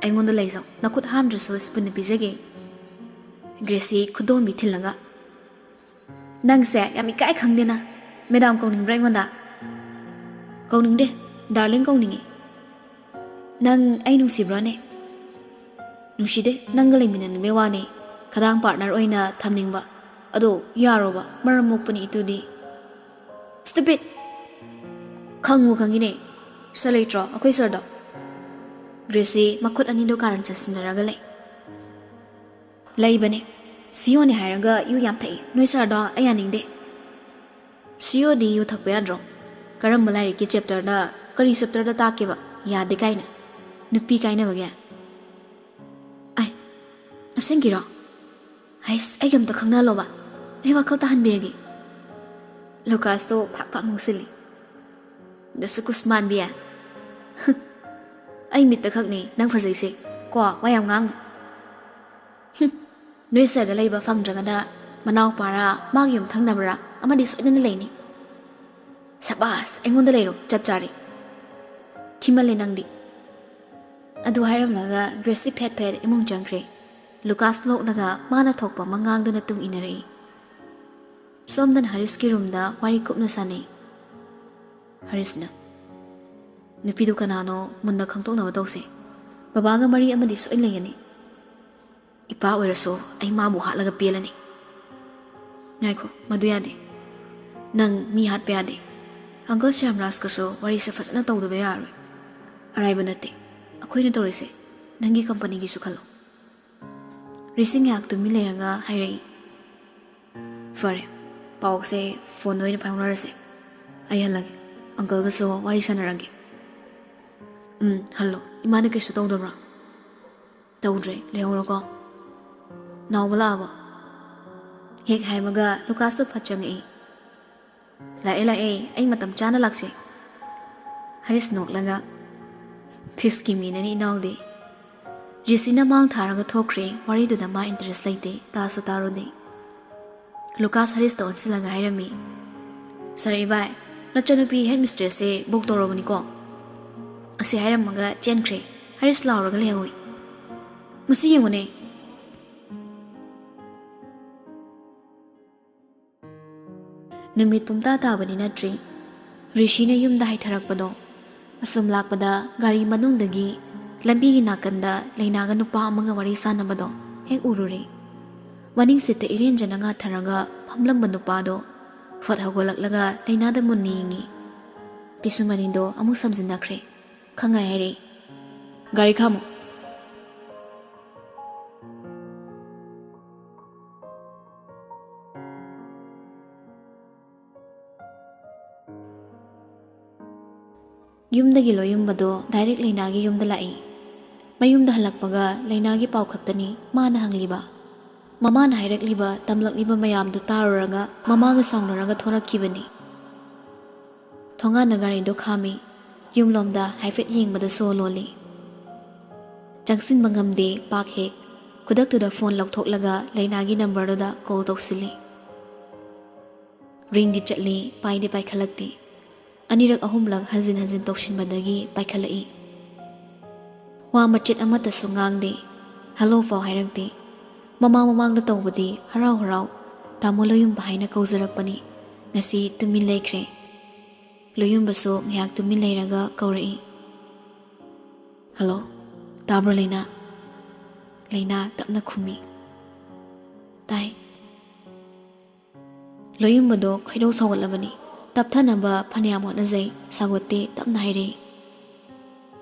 ꯑꯩꯉꯣꯟꯗ ꯂꯩꯖꯧ, ꯅꯈꯨꯠ ꯍꯥꯝꯗ꯭ꯔꯁꯨ ꯁ꯭ꯄꯨꯟꯅ ꯄꯤꯖꯒꯦ꯫ ꯒ꯭ꯔꯦꯁꯤ ꯈꯨꯗꯣꯝꯕꯤ ꯊꯤꯜꯂꯒ꯫ ꯅꯪꯁꯦ ꯌꯥꯝ ꯏꯀꯥꯏ ꯈꯪꯗꯦꯅ꯫ ꯃꯦꯗꯥꯝ ꯀꯧꯅꯤꯡꯕ꯭ꯔꯥ ꯑꯩꯉꯣꯟꯗ? ꯀꯧꯅꯤꯡꯗꯦ, ꯗꯥꯔꯂꯤꯡ ꯀꯧꯅꯤꯡꯉꯤ꯫ ꯅꯪ ꯑꯩ ꯅꯨꯡꯁꯤꯕ꯭ꯔꯥꯅꯦ? ꯅꯨꯡꯁꯤꯗꯦ, ꯅꯪꯒ ꯂꯩꯃꯤꯟꯅꯅꯤꯡꯕꯩ ꯋꯥꯅꯤ꯫ ꯈꯗꯥꯡ ꯄꯥꯔꯠꯅꯔ ꯑꯣꯏꯅ ꯊꯝꯅꯤꯡꯕ꯫ ꯑꯗꯣ ꯌꯥꯔꯣꯕ, ꯃꯔꯝ ꯃꯣꯛꯄꯅꯤ ꯏꯇꯨꯗꯤ꯫ Stupid! ꯈꯪꯉꯨ ꯈꯪꯉꯤꯅꯦ꯫ ꯁꯥꯔ ꯂꯩꯇ꯭ꯔꯣ, ꯑꯩꯈꯣꯏ ꯁꯥꯔꯗꯣ? ꯒ꯭ꯔꯦꯁꯤ ꯃꯈꯨꯠ ꯑꯅꯤꯗꯣ ꯀꯥꯔꯟ ꯆꯠꯁꯤꯟꯅꯔꯒ ꯂꯩ꯫ ꯂꯩꯕꯅꯦ꯫ ꯁꯤꯌꯣꯅꯦ ꯍꯥꯏꯔꯒ ꯌꯨ ꯌꯥꯝ ꯊꯛꯏ꯫ ꯅꯣꯏ ꯁꯥꯔꯗꯣ ꯑꯩ ꯌꯥꯅꯤꯡꯗꯦ꯫ ꯁꯤꯌꯣꯗꯤ ꯌꯨ ꯊꯛꯄ ꯌꯥꯗ꯭ꯔꯣ? ꯀꯔꯝꯕ ꯂꯥꯏꯔꯤꯛꯀꯤ ꯆꯦꯞꯇꯔꯗ, ꯀꯔꯤ ꯆꯦꯞꯇꯔꯗ ꯇꯥꯛꯀꯦꯕ? ꯌꯥꯗꯦ ꯀꯥꯏꯅ꯫ ꯅꯨꯄꯤ ꯀꯥꯏꯅꯕꯒꯤ? ꯑꯩ, ꯑꯁꯦꯡꯀꯤꯔꯣ? ꯍꯩꯁ, ꯑꯩꯒ ꯑꯝꯇ ꯈꯪꯅꯍꯜꯂꯣꯕ꯫ ꯑꯩ ꯋꯥꯈꯜ ꯇꯥꯍꯟꯕꯤꯔꯒꯦ꯫ ꯂꯨꯀꯥꯁꯇꯣ ꯐꯥꯛ ꯐꯥꯛ ꯅꯣꯛꯁꯤꯜꯂꯤ꯫ ꯗꯁꯨ ꯀꯨꯁ ꯃꯥꯟꯕꯤ꯫ ꯑꯩ ꯃꯤꯠꯇ ꯈꯛꯅꯦ ꯅꯪ ꯐꯖꯩꯁꯦ꯫ ꯀꯣ, ꯋꯥ ꯌꯥꯝ ꯉꯥꯡꯅꯨ꯫ ꯍꯨꯝ, ꯅꯣꯏ ꯁꯔꯗ ꯂꯩꯕ ꯐꯪꯗ꯭ꯔꯒꯅ ꯃꯅꯥꯎꯄꯥꯔꯥ, ꯃꯥꯒꯤ ꯌꯨꯝ ꯊꯪꯅꯕꯔꯥ ꯑꯃꯗꯤ ꯁꯣꯏꯗꯅ ꯂꯩꯅꯤ꯫ ꯁꯕꯥꯁ, ꯑꯩꯉꯣꯟꯗ ꯂꯩꯔꯣ, ꯆꯞ ꯆꯥꯔꯦ꯫ ꯊꯤꯃꯜꯂꯦ ꯅꯪꯗꯤ꯫ ꯑꯗꯨ ꯍꯥꯏꯔꯝꯂꯒ ꯒ꯭ꯔꯦꯁꯤ ꯐꯦꯠ ꯐꯦꯠ ꯏꯃꯨꯡ ꯆꯪꯈ꯭ꯔꯦ꯫ ꯂꯨꯀꯥꯁ ꯅꯣꯛꯂꯒ ꯃꯥꯅ ꯊꯣꯛꯄ ꯑꯃ ꯉꯥꯡꯗꯨꯅ ꯇꯨꯡ ꯏꯟꯅꯔꯛꯏ꯫ ꯁꯣꯝꯗꯅ ꯍꯔꯤꯁꯀꯤ ꯔꯨꯝꯗ ꯋꯥꯔꯤ ꯀꯨꯞꯅ ꯁꯥꯟꯅꯩ꯫ ꯍꯔꯤꯁꯅ, "ꯅꯨꯄꯤꯗꯨ ꯀꯅꯥꯅꯣ ꯃꯨꯟꯅ ꯈꯪꯗꯣꯛꯅꯕ ꯇꯧꯁꯦ꯫ ꯕꯕꯥꯒ ꯃꯔꯤ ꯑꯃꯗꯤ ꯁꯣꯏ ꯂꯩꯒꯅꯤ꯫ ꯏꯄꯥ ꯑꯣꯏꯔꯁꯨ ꯑꯩ ꯃꯥꯕꯨ ꯍꯥꯠꯂꯒ ꯄꯦꯜꯂꯅꯤ꯫" "ꯉꯥꯏꯈꯣ, ꯃꯗꯨ ꯌꯥꯗꯦ꯫ ꯅꯪ ꯃꯤ ꯍꯥꯠꯄ ꯌꯥꯗꯦ꯫ ꯑꯪꯀꯜ ꯁ꯭ꯌꯥꯝꯔꯥꯖꯀꯁꯨ ꯋꯥꯔꯤꯁꯦ ꯐꯖꯅ ꯇꯧꯗꯕ ꯌꯥꯔꯣꯏ꯫ ꯑꯔꯥꯏꯕ ꯅꯠꯇꯦ꯫ ꯑꯩꯈꯣꯏꯅ ꯇꯧꯔꯤꯁꯦ ꯅꯪꯒꯤ ꯀꯝꯄꯅꯤꯒꯤꯁꯨ ꯈꯜꯂꯣ꯫" ꯔꯤꯁꯤ ꯉꯥꯏꯍꯥꯛ ꯇꯨꯃꯤꯟ ꯂꯩꯔꯒ ꯍꯥꯏꯔꯛꯏ, "ꯐꯔꯦ, ꯄꯥꯎꯁꯦ ꯐꯣꯟꯗ ꯑꯣꯏꯅ ꯐꯥꯎꯅꯔꯁꯦ꯫ ꯑꯩ ꯍꯜꯂꯒꯦ꯫ ꯑꯪꯀꯜꯒꯁꯨ ꯋꯥꯔꯤ ꯁꯥꯟꯅꯔꯒꯦ꯫" "ꯎꯝ, ꯍꯜꯂꯣ꯫ ꯏꯃꯥꯅ ꯀꯩꯁꯨ ꯇꯧꯗꯕ꯭ꯔꯣ?" "ꯇꯧꯗ꯭ꯔꯦ, ꯂꯩꯍꯧꯔꯣꯀꯣ꯫" "ꯅꯥꯎꯕ ꯂꯥꯛꯑꯕꯣ?" ꯍꯦꯛ ꯍꯥꯏꯕꯒ ꯂꯨꯀꯥꯁꯇꯣ ꯐꯠ ꯆꯪꯉꯛꯏ꯫ "ꯂꯥꯛꯑꯦ, ꯂꯥꯛꯑꯦ, ꯑꯩ ꯃꯇꯝ ꯆꯥꯅ ꯂꯥꯛꯆꯩ꯫" ꯍꯔꯤꯁ ꯅꯣꯛꯂꯒ, "ꯐꯤꯁꯀꯤ ꯃꯤꯅꯅꯤ ꯏꯅꯥꯎꯗꯤ꯫" ꯔꯤꯁꯤꯅ ꯃꯥꯡ ꯊꯥꯔꯒ ꯊꯣꯛꯈ꯭ꯔꯦ꯫ ꯋꯥꯔꯤꯗꯨꯗ ꯃꯥ ꯏꯟꯇꯔꯦꯁ ꯂꯩꯇꯦ, ꯇꯥꯁꯨ ꯇꯥꯔꯨꯗꯦ꯫ ꯂꯨꯀꯥꯁ ꯍꯔꯤꯁꯇ ꯑꯣꯟꯁꯤꯜꯂꯒ ꯍꯥꯏꯔꯝꯃꯤ, "ꯁꯥꯔ ꯏꯕꯥꯏ, ꯅꯆꯟꯅꯨꯄꯤ ꯍꯦꯗ ꯃꯤꯁꯇ꯭ꯔꯦꯁꯁꯦ ꯕꯨꯛ ꯇꯧꯔꯕꯅꯤꯀꯣ?" ꯑꯁꯤ ꯍꯥꯏꯔꯝꯃꯒ ꯆꯦꯟꯈ꯭ꯔꯦ꯫ ꯍꯔꯤꯁ ꯂꯥꯎꯔꯒ ꯂꯩꯍꯧꯏ, "ꯃꯁꯤ ꯌꯦꯡꯉꯨꯅꯦ!" ꯅꯨꯃꯤꯠ ꯄꯨꯝꯇꯥ ꯇꯥꯕꯗꯤ ꯅꯠꯇ꯭ꯔꯤ꯫ ꯔꯤꯁꯤꯅ ꯌꯨꯝꯗ ꯍꯥꯏꯊꯔꯛꯄꯗꯣ, ꯑꯁꯨꯝ ꯂꯥꯛꯄꯗ ꯒꯥꯔꯤ ꯃꯅꯨꯡꯗꯒꯤ ꯂꯝꯕꯤꯒꯤ ꯅꯥꯀꯟꯗ ꯂꯩꯅꯥꯒ ꯅꯨꯄꯥ ꯑꯃꯒ ꯋꯥꯔꯤ ꯁꯥꯟꯅꯕꯗꯣ ꯍꯦꯛ ꯎꯔꯨꯔꯦ꯫ ꯃꯅꯤꯡ ꯁꯤꯠꯇ ꯏꯔꯦꯟꯖꯅ ꯉꯥꯊꯔꯒ ꯐꯝꯂꯝꯕ ꯅꯨꯄꯥꯗꯣ ꯐꯠ ꯍꯧꯒꯠꯂꯛꯂꯒ ꯂꯩꯅꯥꯗ ꯃꯨꯟꯅ ꯌꯦꯡꯉꯤ꯫ ꯄꯤꯁꯨꯝ ꯑꯅꯤꯗꯣ ꯑꯃꯨꯛ ꯁꯝꯖꯤꯟꯅꯈ꯭ꯔꯦ꯫ ꯈꯪꯉꯥꯏ ꯍꯥꯏꯔꯛꯏ, "ꯒꯥꯔꯤ ꯈꯥꯝꯃꯣ꯫" ꯌꯨꯝꯗꯒꯤ ꯂꯣꯏꯌꯨꯝꯕꯗꯣ ꯗꯥꯏꯔꯦꯛ ꯂꯩꯅꯥꯒꯤ ꯌꯨꯝꯗ ꯂꯥꯛꯏ꯫ ꯃꯌꯨꯝꯗ ꯍꯜꯂꯛꯄꯒ ꯂꯩꯅꯥꯒꯤ ꯄꯥꯎ ꯈꯛꯇꯅꯤ ꯃꯥꯅ ꯍꯪꯂꯤꯕ꯫ ꯃꯃꯥꯅ ꯍꯥꯏꯔꯛꯂꯤꯕ, ꯇꯝꯂꯛꯂꯤꯕ ꯃꯌꯥꯝꯗꯨ ꯇꯥꯔꯨꯔꯒ ꯃꯃꯥꯒ ꯁꯥꯎꯅꯔꯒ ꯊꯣꯔꯛꯈꯤꯕꯅꯤ꯫ ꯊꯣꯡꯒꯥꯟꯗ ꯒꯥꯔꯤꯗꯣ ꯈꯥꯝꯃꯤ꯫ ꯌꯨꯝꯂꯣꯝꯗ ꯍꯥꯏꯐꯦꯠ ꯌꯦꯡꯕꯗ ꯁꯣ ꯂꯣꯜꯂꯤ꯫ ꯆꯪꯁꯤꯟꯕ ꯉꯝꯗꯦ ꯄꯥꯛ ꯍꯦꯛ꯫ ꯈꯨꯗꯛꯇꯨꯗ ꯐꯣꯟ ꯂꯧꯊꯣꯛꯂꯒ ꯂꯩꯅꯥꯒꯤ ꯅꯝꯕꯔꯗꯨꯗ ꯀꯣꯜ ꯇꯧꯁꯤꯜꯂꯤ꯫ ꯔꯤꯡꯗꯤ ꯆꯠꯂꯤ, ꯄꯥꯏꯗꯤ ꯄꯥꯏꯈꯠꯂꯛꯇꯦ꯫ ꯑꯅꯤꯔꯛ ꯑꯍꯨꯝꯂꯛ ꯍꯟꯖꯤꯟ ꯍꯟꯖꯤꯟ ꯇꯧꯁꯤꯟꯕꯗꯒꯤ ꯄꯥꯏꯈꯠꯂꯛꯏ꯫ ꯋꯥ ꯃꯆꯦꯠ ꯑꯃꯠꯇꯁꯨ ꯉꯥꯡꯗꯦ꯫ ꯍꯜꯂꯣ ꯐꯥꯎ ꯍꯥꯏꯔꯛꯇꯦ꯫ ꯃꯃꯥꯡ ꯃꯃꯥꯡꯗ ꯇꯧꯕꯗꯤ ꯍꯔꯥꯎ ꯍꯔꯥꯎ "ꯇꯥꯃꯣ ꯂꯣꯌꯨꯝꯕ" ꯍꯥꯏꯅ ꯀꯧꯖꯔꯛꯄꯅꯤ꯫ ꯉꯁꯤ ꯇꯨꯃꯤꯟ ꯂꯩꯈ꯭ꯔꯦ꯫ ꯂꯣꯌꯨꯝꯕꯁꯨ ꯉꯥꯏꯍꯥꯛ ꯇꯨꯃꯤꯟ ꯂꯩꯔꯒ ꯀꯧꯔꯛꯏ, "ꯍꯜꯂꯣ, ꯇꯥꯕ꯭ꯔꯣ ꯂꯩꯅꯥ?" ꯂꯩꯅꯥ ꯇꯞꯅ ꯈꯨꯝꯃꯤ, "ꯇꯥꯏ"꯫ ꯂꯣꯌꯨꯝꯕꯗꯣ ꯈꯣꯏꯗꯧ ꯁꯥꯎꯒꯠꯂꯕꯅꯤ꯫ ꯇꯞꯊꯅꯕ ꯐꯅꯌꯥꯝ ꯍꯣꯠꯅꯖꯩ, ꯁꯥꯒꯣꯠꯇꯦ ꯇꯞꯅ ꯍꯥꯏꯔꯛꯏ,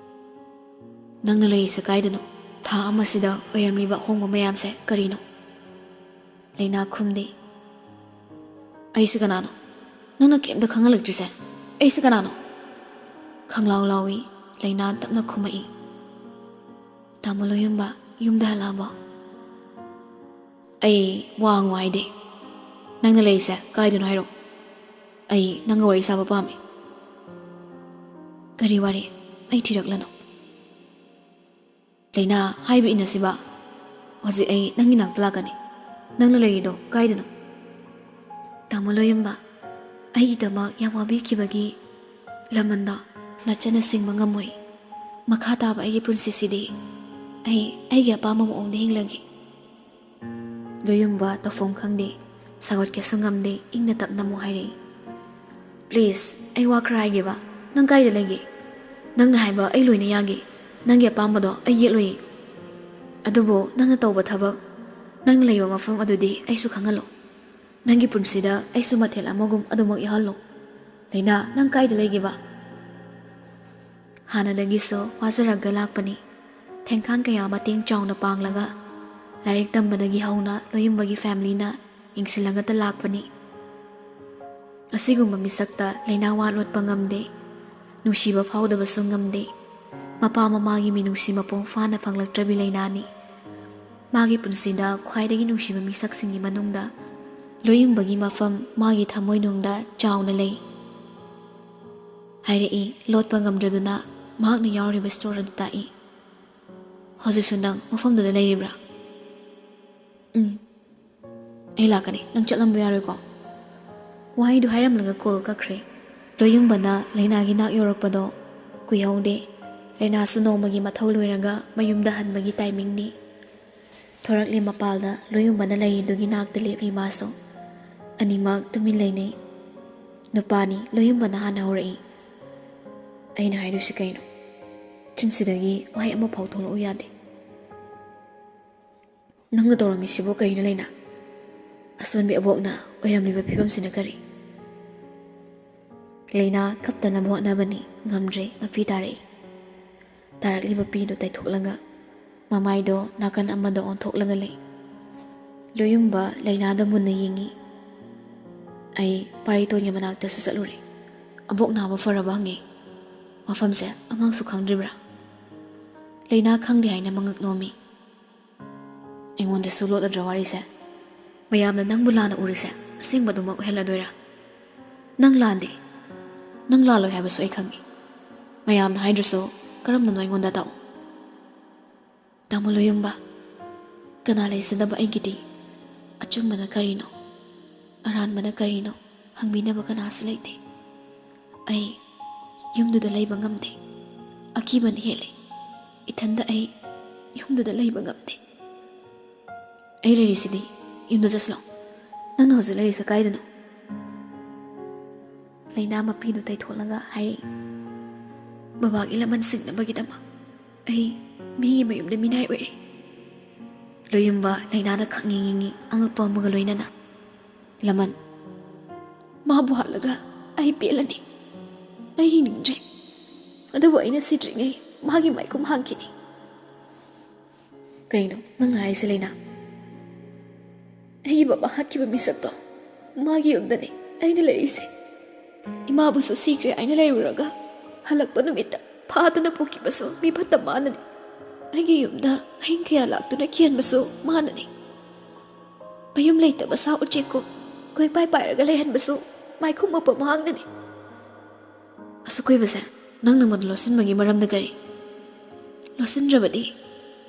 "ꯅꯪꯅ ꯂꯩꯔꯤꯁꯦ ꯀꯥꯏꯗꯅꯣ? ꯊꯥ ꯑꯃꯁꯤꯗ ꯑꯣꯏꯔꯝꯂꯤꯕ ꯑꯍꯣꯡꯕ ꯃꯌꯥꯝꯁꯦ ꯀꯔꯤꯅꯣ?" ꯂꯩꯅꯥ ꯈꯨꯝꯗꯦ꯫ "ꯑꯩꯁꯦ ꯀꯅꯥꯅꯣ? ꯅꯪꯅ ꯀꯩꯝꯇ ꯈꯪꯍꯜꯂꯛꯇ꯭ꯔꯤꯁꯦ? ꯑꯩꯁꯦ ꯀꯅꯥꯅꯣ?" ꯈꯪꯂꯥꯎ ꯂꯥꯎꯏ꯫ ꯂꯩꯅꯥ ꯇꯞꯅ ꯈꯨꯝꯃꯛꯏ, "ꯇꯥꯃꯣ ꯂꯣꯌꯨꯝꯕ ꯌꯨꯝꯗ ꯍꯜꯂꯛꯑꯕꯣ?" "ꯑꯩ ꯋꯥ ꯉꯥꯡꯉꯨ ꯍꯥꯏꯗꯦ꯫ ꯅꯪꯅ ꯂꯩꯔꯤꯁꯦ ꯀꯥꯏꯗꯅꯣ ꯍꯥꯏꯔꯛꯑꯣ꯫ ꯑꯩ ꯅꯪꯒ ꯋꯥꯔꯤ ꯁꯥꯕ ꯄꯥꯝꯃꯤ"꯫ "ꯀꯔꯤ ꯋꯥꯔꯤ? ꯑꯩ ꯊꯤꯔꯛꯂꯅꯣ?" "ꯂꯩꯅꯥ, ꯍꯥꯏꯕ ꯏꯟꯅꯁꯤꯕ꯫ ꯍꯧꯖꯤꯛ ꯑꯩ ꯅꯪꯒꯤ ꯅꯥꯛꯇ ꯂꯥꯛꯀꯅꯤ꯫ ꯅꯪꯅ ꯂꯩꯔꯤꯗꯣ ꯀꯥꯏꯗꯅꯣ?" "ꯇꯥꯃꯣ ꯂꯣꯌꯨꯝꯕ, ꯑꯩꯒꯤꯗꯃꯛ ꯌꯥꯝ ꯋꯥꯕꯤꯈꯤꯕꯒꯤ ꯂꯃꯟꯗꯣ ꯅꯆꯟꯅ ꯁꯤꯡꯕ ꯉꯝꯃꯣꯏ꯫ ꯃꯈꯥ ꯇꯥꯕ ꯑꯩꯒꯤ ꯄꯨꯟꯁꯤꯁꯤꯗꯤ ꯑꯩ ꯑꯩꯒꯤ ꯑꯄꯥꯝꯕ ꯃꯑꯣꯡꯗ ꯍꯤꯡꯂꯒꯦ"꯫ ꯂꯣꯌꯨꯝꯕ ꯇꯧꯐꯝ ꯈꯪꯗꯦ, ꯁꯥꯒꯠꯀꯦꯁꯨ ꯉꯝꯗꯦ, ꯏꯪꯅ ꯇꯞꯅ ꯑꯃꯨꯛ ꯍꯥꯏꯔꯛꯏ, "Please, ꯑꯩ ꯋꯥ ꯈꯔ ꯍꯥꯏꯒꯦꯕ꯫ ꯅꯪ ꯀꯥꯏꯗ ꯂꯩꯒꯦ? ꯅꯪꯅ ꯍꯥꯏꯕ ꯑꯩ ꯂꯣꯏꯅ ꯌꯥꯒꯦ꯫ ꯅꯪꯒꯤ ꯑꯄꯥꯝꯕꯗꯣ ꯑꯩ ꯌꯦꯠꯂꯣꯏꯌꯦ꯫ ꯑꯗꯨꯕꯨ ꯅꯪꯅ ꯇꯧꯕ ꯊꯕꯛ, ꯅꯪꯅ ꯂꯩꯕ ꯃꯐꯝ ꯑꯗꯨꯗꯤ ꯑꯩꯁꯨ ꯈꯪꯍꯜꯂꯣ꯫ ꯅꯪꯒꯤ ꯄꯨꯟꯁꯤꯗ ꯑꯩꯁꯨ ꯃꯊꯦꯜ ꯑꯃꯒꯨꯝ ꯑꯗꯨꯃꯛ ꯌꯥꯎꯍꯜꯂꯣ꯫ ꯂꯩꯅꯥ, ꯅꯪ ꯀꯥꯏꯗ ꯂꯩꯒꯦꯕ?" ꯍꯥꯟꯅꯗꯒꯤꯁꯨ ꯋꯥꯖꯔꯒ ꯂꯥꯛꯄꯅꯤ꯫ ꯊꯦꯡꯈꯥꯡ ꯀꯌꯥ ꯃꯇꯦꯡ ꯆꯥꯎꯅ ꯄꯥꯡꯂꯒ, ꯂꯥꯏꯔꯤꯛ ꯇꯝꯕꯗꯒꯤ ꯍꯧꯅ ꯂꯣꯌꯨꯝꯕꯒꯤ ꯐꯦꯃꯤꯂꯤꯅ ꯌꯦꯡꯁꯤꯜꯂꯒꯇ ꯂꯥꯛꯄꯅꯤ꯫ ꯑꯁꯤꯒꯨꯝꯕ ꯃꯤꯁꯛꯇ ꯂꯩꯅꯥ ꯋꯥ ꯂꯣꯠꯄ ꯉꯝꯗꯦ, ꯅꯨꯡꯁꯤꯕ ꯐꯥꯎꯗꯕꯁꯨ ꯉꯝꯗꯦ꯫ ꯃꯄꯥ ꯃꯃꯥꯒꯤ ꯃꯤꯅꯨꯡꯁꯤ ꯃꯄꯨꯡ ꯐꯥꯅ ꯐꯪꯂꯛꯇ꯭ꯔꯕꯤ ꯂꯩꯅꯥꯅꯤ꯫ ꯃꯥꯒꯤ ꯄꯨꯟꯁꯤꯗ ꯈ꯭ꯋꯥꯏꯗꯒꯤ ꯅꯨꯡꯁꯤꯕ ꯃꯤꯁꯛꯁꯤꯡꯒꯤ ꯃꯅꯨꯡꯗ ꯂꯣꯌꯨꯝꯕꯒꯤ ꯃꯐꯝ ꯃꯥꯒꯤ ꯊꯃꯣꯏꯅꯨꯡꯗ ꯆꯥꯎꯅ ꯂꯩ꯫ ꯍꯥꯏꯔꯛꯏ, ꯂꯣꯠꯄ ꯉꯝꯗ꯭ꯔꯗꯨꯅ ꯃꯍꯥꯛꯅ ꯌꯥꯎꯔꯤꯕ ꯁ꯭ꯇꯣꯔ ꯑꯗꯨ ꯇꯥꯛꯏ꯫ "ꯍꯧꯖꯤꯛꯁꯨ ꯅꯪ ꯃꯐꯝꯗꯨꯗ ꯂꯩꯔꯤꯕ꯭ꯔꯥ?" "ꯎꯝ, ꯑꯩ ꯂꯥꯛꯀꯅꯤ, ꯅꯪ ꯆꯠꯂꯝꯕ ꯌꯥꯔꯣꯏꯀꯣ"꯫ ꯋꯥꯍꯩꯗꯨ ꯍꯥꯏꯔꯝꯂꯒ ꯀꯣꯜ ꯀꯛꯈ꯭ꯔꯦ꯫ ꯂꯣꯌꯨꯝꯕꯅ ꯂꯩꯅꯥꯒꯤ ꯅꯥꯛ ꯌꯧꯔꯛꯄꯗꯣ ꯀꯨꯏꯍꯧꯗꯦ꯫ ꯂꯩꯅꯥꯁꯨ ꯅꯣꯡꯃꯒꯤ ꯃꯊꯧ ꯂꯣꯏꯔꯒ ꯃꯌꯨꯝꯗ ꯍꯟꯕꯒꯤ ꯇꯥꯏꯃꯤꯡꯅꯤ꯫ ꯊꯣꯔꯛꯂꯤ ꯃꯄꯥꯜꯗ ꯂꯣꯌꯨꯝꯕꯅ ꯂꯩꯔꯤꯗꯨꯒꯤ ꯅꯥꯛꯇ ꯂꯦꯞꯂꯤ ꯃꯥꯁꯨ꯫ ꯑꯅꯤꯃꯛ ꯇꯨꯃꯤꯟ ꯂꯩꯅꯩ꯫ ꯅꯨꯄꯥꯅꯤ꯫ ꯂꯣꯌꯨꯝꯕꯅ ꯍꯥꯟꯅ ꯍꯧꯔꯛꯏ꯫ "ꯑꯩꯅ ꯍꯥꯏꯗꯣꯏꯁꯤ ꯀꯩꯅꯣ? ꯆꯤꯟꯁꯤꯗꯒꯤ ꯋꯥꯍꯩ ꯑꯃꯐꯥꯎ ꯊꯣꯛꯂꯛꯎ ꯌꯥꯗꯦ꯫ ꯅꯪꯅ ꯇꯧꯔꯝꯃꯤꯁꯤꯕꯨ ꯀꯩꯅꯣ, ꯂꯩꯅꯥ? ꯑꯁꯣꯟꯕꯤ ꯑꯕꯣꯛꯅ ꯑꯣꯏꯔꯝꯂꯤꯕ ꯐꯤꯕꯝꯁꯤꯅ ꯀꯔꯤ?" ꯂꯩꯅꯥ ꯀꯞꯇꯅꯕ ꯍꯣꯠꯅꯕꯅꯤ, ꯉꯝꯗ꯭ꯔꯦ, ꯃꯄꯤ ꯇꯥꯔꯛꯏ꯫ ꯇꯥꯔꯛꯂꯤꯕ ꯄꯤꯗꯨ ꯇꯩꯊꯣꯛꯂꯒ ꯃꯃꯥꯏꯗꯣ ꯅꯥꯀꯟ ꯑꯃꯗ ꯑꯣꯟꯊꯣꯛꯂꯒ ꯂꯩ꯫ ꯂꯣꯌꯨꯝꯕ ꯂꯩꯅꯥꯗ ꯃꯨꯟꯅ ꯌꯦꯡꯉꯤ꯫ "ꯑꯩ ꯄꯥꯔꯤꯇꯣꯟꯒꯤ ꯃꯅꯥꯛꯇꯁꯨ ꯆꯠꯂꯨꯔꯦ꯫ ꯑꯕꯣꯛ ꯅꯥꯕ ꯐꯔꯕ ꯍꯪꯉꯦ꯫ ꯃꯐꯝꯁꯦ ꯑꯉꯥꯡꯁꯨ ꯈꯪꯗ꯭ꯔꯤꯕ꯭ꯔꯥ?" ꯂꯩꯅꯥ ꯈꯪꯗꯦ ꯍꯥꯏꯅ ꯃꯉꯛ ꯅꯣꯝꯃꯤ꯫ "ꯑꯩꯉꯣꯟꯗꯁꯨ ꯂꯣꯠꯂꯗ꯭ꯔ ꯋꯥꯔꯤꯁꯦ? ꯃꯌꯥꯝꯅ ꯅꯪꯕꯨ ꯂꯥꯟꯅ ꯎꯔꯤꯁꯦ ꯑꯁꯦꯡꯕꯗꯨꯃꯛ ꯑꯣꯏꯍꯜꯂꯗꯣꯏꯔꯥ? ꯅꯪ ꯂꯥꯟꯗꯦ꯫ ꯅꯪ ꯂꯥꯜꯂꯣꯏ ꯍꯥꯏꯕꯁꯨ ꯑꯩ ꯈꯪꯉꯤ꯫ ꯃꯌꯥꯝꯅ ꯍꯥꯏꯗ꯭ꯔꯁꯨ ꯀꯔꯝꯅꯅꯣ ꯑꯩꯉꯣꯟꯗ ꯇꯥꯛꯎ꯫" "ꯇꯥꯃꯣ ꯂꯣꯌꯨꯝꯕ, ꯀꯅꯥ ꯂꯩꯖꯗꯕ ꯑꯩꯒꯤꯗꯤ ꯑꯆꯨꯝꯕꯅ ꯀꯔꯤꯅꯣ, ꯑꯔꯥꯟꯕꯅ ꯀꯔꯤꯅꯣ ꯍꯪꯕꯤꯅꯕ ꯀꯅꯥꯁꯨ ꯂꯩꯇꯦ꯫ ꯑꯩ ꯌꯨꯝꯗꯨꯗ ꯂꯩꯕ ꯉꯝꯗꯦ꯫ ꯑꯀꯤꯕꯅ ꯍꯦꯜꯂꯦ꯫ ꯏꯊꯟꯗ ꯑꯩ ꯌꯨꯝꯗꯨꯗ ꯂꯩꯕ ꯉꯝꯗꯦ꯫ ꯑꯩ ꯂꯩꯔꯤꯁꯤꯗꯤ꯫ ꯌꯨꯝꯗ ꯆꯠꯁꯤꯂꯣ꯫ ꯅꯪꯅ ꯍꯧꯖꯤꯛ ꯂꯩꯔꯤꯁꯦ ꯀꯥꯏꯗꯅꯣ?" ꯂꯩꯅꯥ ꯃꯄꯤꯗꯨ ꯇꯩꯊꯣꯛꯂꯒ ꯍꯥꯏꯔꯛꯏ꯫ "ꯕꯕꯥꯒꯤ ꯂꯃꯟ ꯁꯤꯡꯅꯕꯒꯤꯗꯃꯛ ꯑꯩ ꯃꯤꯒꯤ ꯃꯌꯨꯝꯗ ꯃꯤꯅꯥꯏ ꯑꯣꯏꯔꯦ꯫" ꯂꯣꯌꯨꯝꯕ ꯂꯩꯅꯥꯗ ꯈꯪꯌꯦꯡ ꯌꯦꯡꯉꯤ, ꯑꯉꯛꯄ ꯑꯃꯒ ꯂꯣꯏꯅꯅ꯫ "ꯂꯃꯟ? ꯃꯥꯕꯨ ꯍꯥꯠꯂꯒ ꯑꯩ ꯄꯦꯜꯂꯅꯤ꯫ ꯑꯩ ꯍꯤꯡꯅꯤꯡꯗ꯭ꯔꯦ꯫ ꯑꯗꯨꯕꯨ ꯑꯩꯅ ꯁꯤꯗ꯭ꯔꯤꯉꯩ ꯃꯥꯒꯤ ꯃꯥꯏꯈꯨꯝ ꯍꯥꯡꯈꯤꯅꯤ꯫" "ꯀꯩꯅꯣ ꯅꯪꯅ ꯍꯥꯏꯔꯤꯁꯦ, ꯂꯩꯅꯥ? ꯑꯩꯒꯤ ꯕꯕꯥ ꯍꯥꯠꯈꯤꯕ ꯃꯤꯁꯛꯇꯣ ꯃꯥꯒꯤ ꯌꯨꯝꯗꯅꯤ ꯑꯩꯅ ꯂꯩꯔꯤꯁꯦ꯫ ꯏꯃꯥꯕꯨꯁꯨ ꯁꯤꯈ꯭ꯔꯦ ꯍꯥꯏꯅ ꯂꯩꯔꯨꯔꯒ ꯍꯜꯂꯛꯄ ꯅꯨꯃꯤꯠꯇ ꯐꯥꯗꯨꯅ ꯄꯨꯈꯤꯕꯁꯨ ꯃꯤ ꯐꯠꯇ ꯃꯥꯅꯅꯤ꯫ ꯑꯩꯒꯤ ꯌꯨꯝꯗ ꯑꯍꯤꯡ ꯀꯌꯥ ꯂꯥꯛꯇꯨꯅ ꯀꯤꯍꯟꯕꯁꯨ ꯃꯥꯅꯅꯤ꯫ ꯃꯌꯨꯝ ꯂꯩꯇꯕ ꯁꯥ ꯎꯆꯦꯛꯀꯨꯝ ꯀꯣꯏꯄꯥꯏ ꯄꯥꯏꯔꯒ ꯂꯩꯍꯟꯕꯁꯨ ꯃꯥꯏꯈꯨꯝ ꯃꯄ ꯃꯍꯥꯛꯅꯅꯤ꯫" "ꯑꯁꯨꯛ ꯀꯨꯏꯕꯁꯦ ꯅꯪꯅ ꯃꯗꯨ ꯂꯣꯠꯁꯤꯟꯕꯒꯤ ꯃꯔꯝꯗ ꯀꯔꯤ? ꯂꯣꯠꯁꯤꯟꯗ꯭ꯔꯕꯗꯤ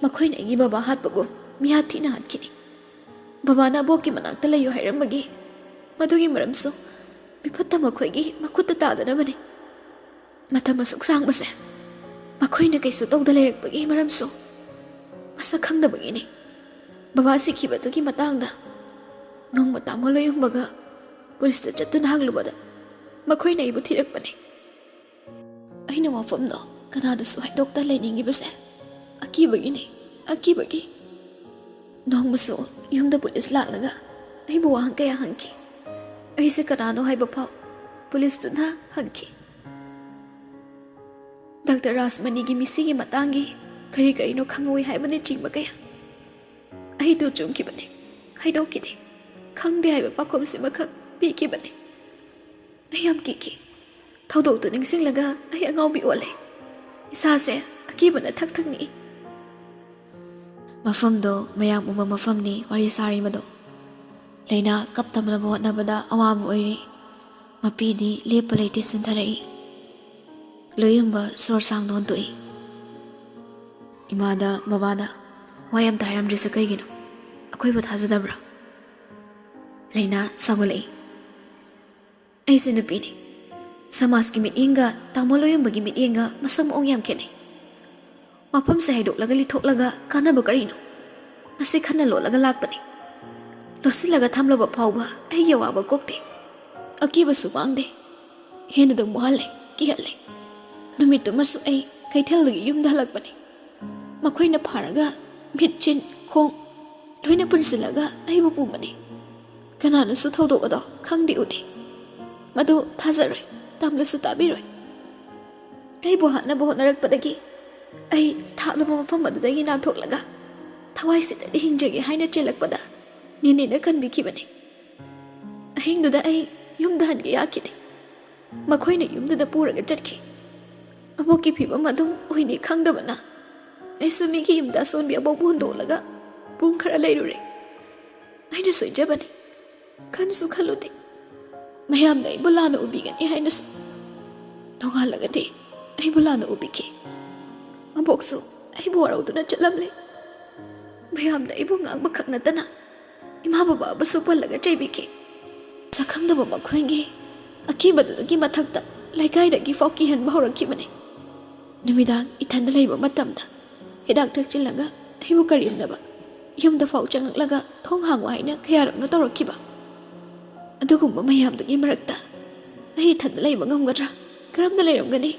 ꯃꯈꯣꯏꯅ ꯑꯩꯒꯤ ꯕꯕꯥ ꯍꯥꯠꯄꯒꯨꯝ ꯃꯤꯍꯥꯠ ꯊꯤꯅ ꯍꯥꯠꯈꯤꯅꯤ꯫ ꯕꯕꯥꯅ ꯑꯕꯣꯛꯀꯤ ꯃꯅꯥꯛꯇ ꯂꯩꯌꯨ ꯍꯥꯏꯔꯝꯕꯒꯤ ꯃꯗꯨꯒꯤ ꯃꯔꯝꯁꯨ ꯃꯤꯐꯠꯇ ꯃꯈꯣꯏꯒꯤ ꯃꯈꯨꯠꯇ ꯇꯥꯗꯅꯕꯅꯤ꯫ ꯃꯇꯝ ꯑꯁꯨꯛ ꯁꯥꯡꯕꯁꯦ ꯃꯈꯣꯏꯅ ꯀꯩꯁꯨ ꯇꯧꯗ ꯂꯩꯔꯛꯄꯒꯤ ꯃꯔꯝꯁꯨ ꯃꯁꯛ ꯈꯪꯗꯕꯒꯤꯅꯤ꯫ ꯕꯕꯥ ꯁꯤꯈꯤꯕꯗꯨꯒꯤ ꯃꯇꯥꯡꯗ ꯅꯣꯡꯃ ꯇꯥꯃꯣ ꯂꯣꯌꯨꯝꯕꯒ ꯄꯨꯂꯤꯁꯇ ꯆꯠꯇꯨꯅ ꯍꯪꯂꯨꯕꯗ ꯃꯈꯣꯏꯅ ꯑꯩꯕꯨ ꯊꯤꯔꯛꯄꯅꯤ꯫ ꯑꯩꯅ ꯋꯥꯐꯝꯗꯣ ꯀꯅꯥꯗꯁꯨ ꯍꯥꯏꯗꯣꯛꯇ ꯂꯩꯅꯤꯡꯉꯤꯕꯁꯦ ꯑꯀꯤꯕꯒꯤꯅꯤ, ꯑꯀꯤꯕꯒꯤ꯫ ꯅꯣꯡꯃꯁꯨ ꯌꯨꯝꯗ ꯄꯨꯂꯤꯁ ꯂꯥꯛꯂꯒ ꯑꯩꯕꯨ ꯋꯥꯍꯪ ꯀꯌꯥ ꯍꯪꯈꯤ꯫ ꯑꯩꯁꯦ ꯀꯅꯥꯅꯣ ꯍꯥꯏꯕ ꯐꯥꯎ ꯄꯨꯂꯤꯁꯇꯨꯅ ꯍꯪꯈꯤ꯫ ꯗꯥꯛꯇꯔ ꯔꯥꯖꯃꯅꯤꯒꯤ ꯃꯤꯁꯤꯒꯤ ꯃꯇꯥꯡꯒꯤ ꯀꯔꯤ ꯀꯔꯤꯅꯣ ꯈꯪꯍꯧꯏ ꯍꯥꯏꯕꯅꯆꯤꯡꯕ ꯀꯌꯥ꯫ ꯑꯩꯗꯨ ꯆꯨꯝꯈꯤꯕꯅꯤ, ꯍꯥꯏꯗꯣꯛꯈꯤꯗꯦ꯫ ꯈꯪꯗꯦ ꯍꯥꯏꯕ ꯄꯥꯎꯈꯨꯝꯁꯤꯃꯈꯛ ꯄꯤꯈꯤꯕꯅꯤ꯫ ꯑꯩ ꯌꯥꯝ ꯀꯤꯈꯤ꯫ ꯊꯧꯗꯣꯛꯇꯨ ꯅꯤꯡꯁꯤꯡꯂꯒ ꯑꯩ ꯑꯉꯥꯎꯕꯤ ꯑꯣꯜꯂꯦ꯫ ꯏꯁꯥꯁꯦ ꯑꯀꯤꯕꯅ ꯊꯛ ꯊꯛ ꯅꯤꯛꯏ꯫ ꯃꯐꯝꯗꯣ ꯃꯌꯥꯝ ꯎꯕ ꯃꯐꯝꯅꯤ ꯋꯥꯔꯤ ꯁꯥꯔꯤꯕꯗꯣ꯫ ꯂꯩꯅꯥ ꯀꯞꯇꯅꯕ ꯍꯣꯠꯅꯕꯗ ꯑꯋꯥꯕ ꯑꯣꯏꯔꯤ꯫ ꯃꯄꯤꯗꯤ ꯂꯦꯞꯄ ꯂꯩꯇꯦ ꯆꯤꯟꯊꯔꯛꯏ꯫ ꯂꯣꯌꯨꯝꯕ ꯁꯣꯔ ꯁꯥꯡꯅ ꯍꯣꯟꯗꯣꯛꯏ꯫ ꯏꯃꯥꯗ ꯕꯕꯥꯗ ꯋꯥ ꯑꯝꯇ ꯍꯥꯏꯔꯝꯗ꯭ꯔꯤꯁꯦ ꯀꯩꯒꯤꯅꯣ? ꯑꯩꯈꯣꯏꯕꯨ ꯊꯥꯖꯗꯕ꯭ꯔꯥ? ꯂꯩꯅꯥ ꯁꯥꯎꯒꯠꯂꯛꯏ꯫ ꯑꯩꯁꯦ ꯅꯨꯄꯤꯅꯤ꯫ ꯁꯃꯥꯖꯀꯤ ꯃꯤꯠꯌꯦꯡꯒ ꯇꯥꯃꯣ ꯂꯣꯌꯨꯝꯕꯒꯤ ꯃꯤꯠꯌꯦꯡꯒ ꯃꯁꯛ ꯃꯑꯣꯡ ꯌꯥꯝ ꯈꯦꯠꯅꯩ꯫ ꯋꯥꯐꯝꯁꯦ ꯍꯥꯏꯗꯣꯛꯂꯒ ꯂꯤꯊꯣꯛꯂꯒ ꯀꯥꯟꯅꯕ ꯀꯔꯤꯅꯣ? ꯃꯁꯤ ꯈꯟꯅ ꯂꯣꯠꯂꯒ ꯂꯥꯛꯄꯅꯤ꯫ ꯂꯣꯠꯁꯤꯜꯂꯒ ꯊꯝꯂꯕ ꯐꯥꯎꯕ ꯑꯩꯒꯤ ꯑꯋꯥꯕ ꯀꯣꯛꯇꯦ꯫ ꯑꯀꯤꯕꯁꯨ ꯃꯥꯡꯗꯦ꯫ ꯍꯦꯟꯅ ꯑꯗꯨꯝ ꯋꯥꯍꯜꯂꯦ, ꯀꯤꯍꯜꯂꯦ꯫ ꯅꯨꯃꯤꯠꯇꯨꯃꯁꯨ ꯑꯩ ꯀꯩꯊꯦꯜꯗꯒꯤ ꯌꯨꯝꯗ ꯍꯜꯂꯛꯄꯅꯤ꯫ ꯃꯈꯣꯏꯅ ꯐꯥꯔꯒ ꯃꯤꯠ, ꯆꯤꯟ, ꯈꯣꯡ ꯂꯣꯏꯅ ꯄꯨꯟꯁꯤꯜꯂꯒ ꯑꯩꯕꯨ ꯄꯨꯕꯅꯤ꯫ ꯀꯅꯥꯅꯁꯨ ꯊꯧꯗꯣꯛ ꯑꯗꯣ ꯈꯪꯗꯦ ꯎꯗꯦ꯫ ꯃꯗꯨ ꯊꯥꯖꯔꯣꯏ, ꯇꯝꯂꯁꯨ ꯇꯥꯕꯤꯔꯣꯏ꯫ ꯑꯩꯕꯨ ꯍꯥꯠꯅꯕ ꯍꯣꯠꯅꯔꯛꯄꯗꯒꯤ ꯑꯩ ꯊꯥꯞꯂꯕ ꯃꯐꯝ ꯑꯗꯨꯗꯒꯤ ꯅꯥꯟꯊꯣꯛꯂꯒ ꯊꯋꯥꯏꯁꯤꯗꯗꯤ ꯍꯤꯡꯖꯒꯦ ꯍꯥꯏꯅ ꯆꯦꯜꯂꯛꯄꯗ ꯅꯦꯅꯦꯅ ꯀꯟꯕꯤꯈꯤꯕꯅꯤ꯫ ꯑꯍꯤꯡꯗꯨꯗ ꯑꯩ ꯌꯨꯝꯗ ꯍꯟꯒꯦ ꯌꯥꯈꯤꯗꯦ꯫ ꯃꯈꯣꯏꯅ ꯌꯨꯝꯗꯨꯗ ꯄꯨꯔꯒ ꯆꯠꯈꯤ꯫ ꯑꯕꯣꯛꯀꯤ ꯐꯤꯕꯝ ꯑꯗꯨꯝ ꯑꯣꯏꯅꯤ ꯈꯪꯗꯕꯅ ꯑꯩꯁꯨ ꯃꯤꯒꯤ ꯌꯨꯝꯗ ꯑꯁꯣꯟꯕꯤ ꯑꯕꯣꯛꯄꯨ ꯍꯨꯟꯗꯣꯛꯂꯒ ꯄꯨꯡ ꯈꯔ ꯂꯩꯔꯨꯔꯦ꯫ ꯑꯩꯅ ꯁꯣꯏꯖꯕꯅꯤ꯫ ꯈꯟꯁꯨ ꯈꯜꯂꯨꯗꯦ꯫ ꯃꯌꯥꯝꯅ ꯑꯩꯕꯨ ꯂꯥꯟꯅ ꯎꯕꯤꯒꯅꯤ ꯍꯥꯏꯅꯁꯨ꯫ ꯅꯣꯡꯉꯥꯜꯂꯒꯗꯤ ꯑꯩꯕꯨ ꯂꯥꯟꯅ ꯎꯕꯤꯈꯤ꯫ ꯑꯕꯣꯛꯁꯨ ꯑꯩꯕꯨ ꯋꯥꯔꯧꯗꯨꯅ ꯆꯠꯂꯝꯂꯦ꯫ ꯃꯌꯥꯝꯅ ꯑꯩꯕꯨ ꯉꯥꯡꯕ ꯈꯛ ꯅꯠꯇꯅ ꯏꯃꯥ ꯕꯕꯥꯕꯨꯁꯨ ꯄꯜꯂꯒ ꯆꯩꯕꯤꯈꯤ꯫ ꯁꯛꯈꯪꯗꯕ ꯃꯈꯣꯏꯒꯤ ꯑꯀꯤꯕꯗꯨꯒꯤ ꯃꯊꯛꯇ ꯂꯩꯀꯥꯏꯗꯒꯤ ꯐꯥꯎ ꯀꯤꯍꯟꯕ ꯍꯧꯔꯛꯈꯤꯕꯅꯤ꯫ ꯅꯨꯃꯤꯗꯥꯡ ꯏꯊꯟꯗ ꯂꯩꯕ ꯃꯇꯝꯗ ꯍꯤꯗꯥꯛ ꯊꯛꯆꯤꯜꯂꯒ ꯑꯩꯕꯨ ꯀꯔꯦꯝꯅꯕ, ꯌꯨꯝꯗ ꯐꯥꯎ ꯆꯪꯉꯛꯂꯒ ꯊꯣꯡ ꯍꯥꯡꯉꯨ ꯍꯥꯏꯅ ꯀꯌꯥꯔꯛꯅꯣ ꯇꯧꯔꯛꯈꯤꯕ꯫ ꯑꯗꯨꯒꯨꯝꯕ ꯃꯌꯥꯝꯗꯨꯒꯤ ꯃꯔꯛꯇ ꯑꯩ ꯏꯊꯟꯗ ꯂꯩꯕ ꯉꯝꯒꯗ꯭ꯔꯥ? ꯀꯔꯝꯅ ꯂꯩꯔꯝꯒꯅꯤ?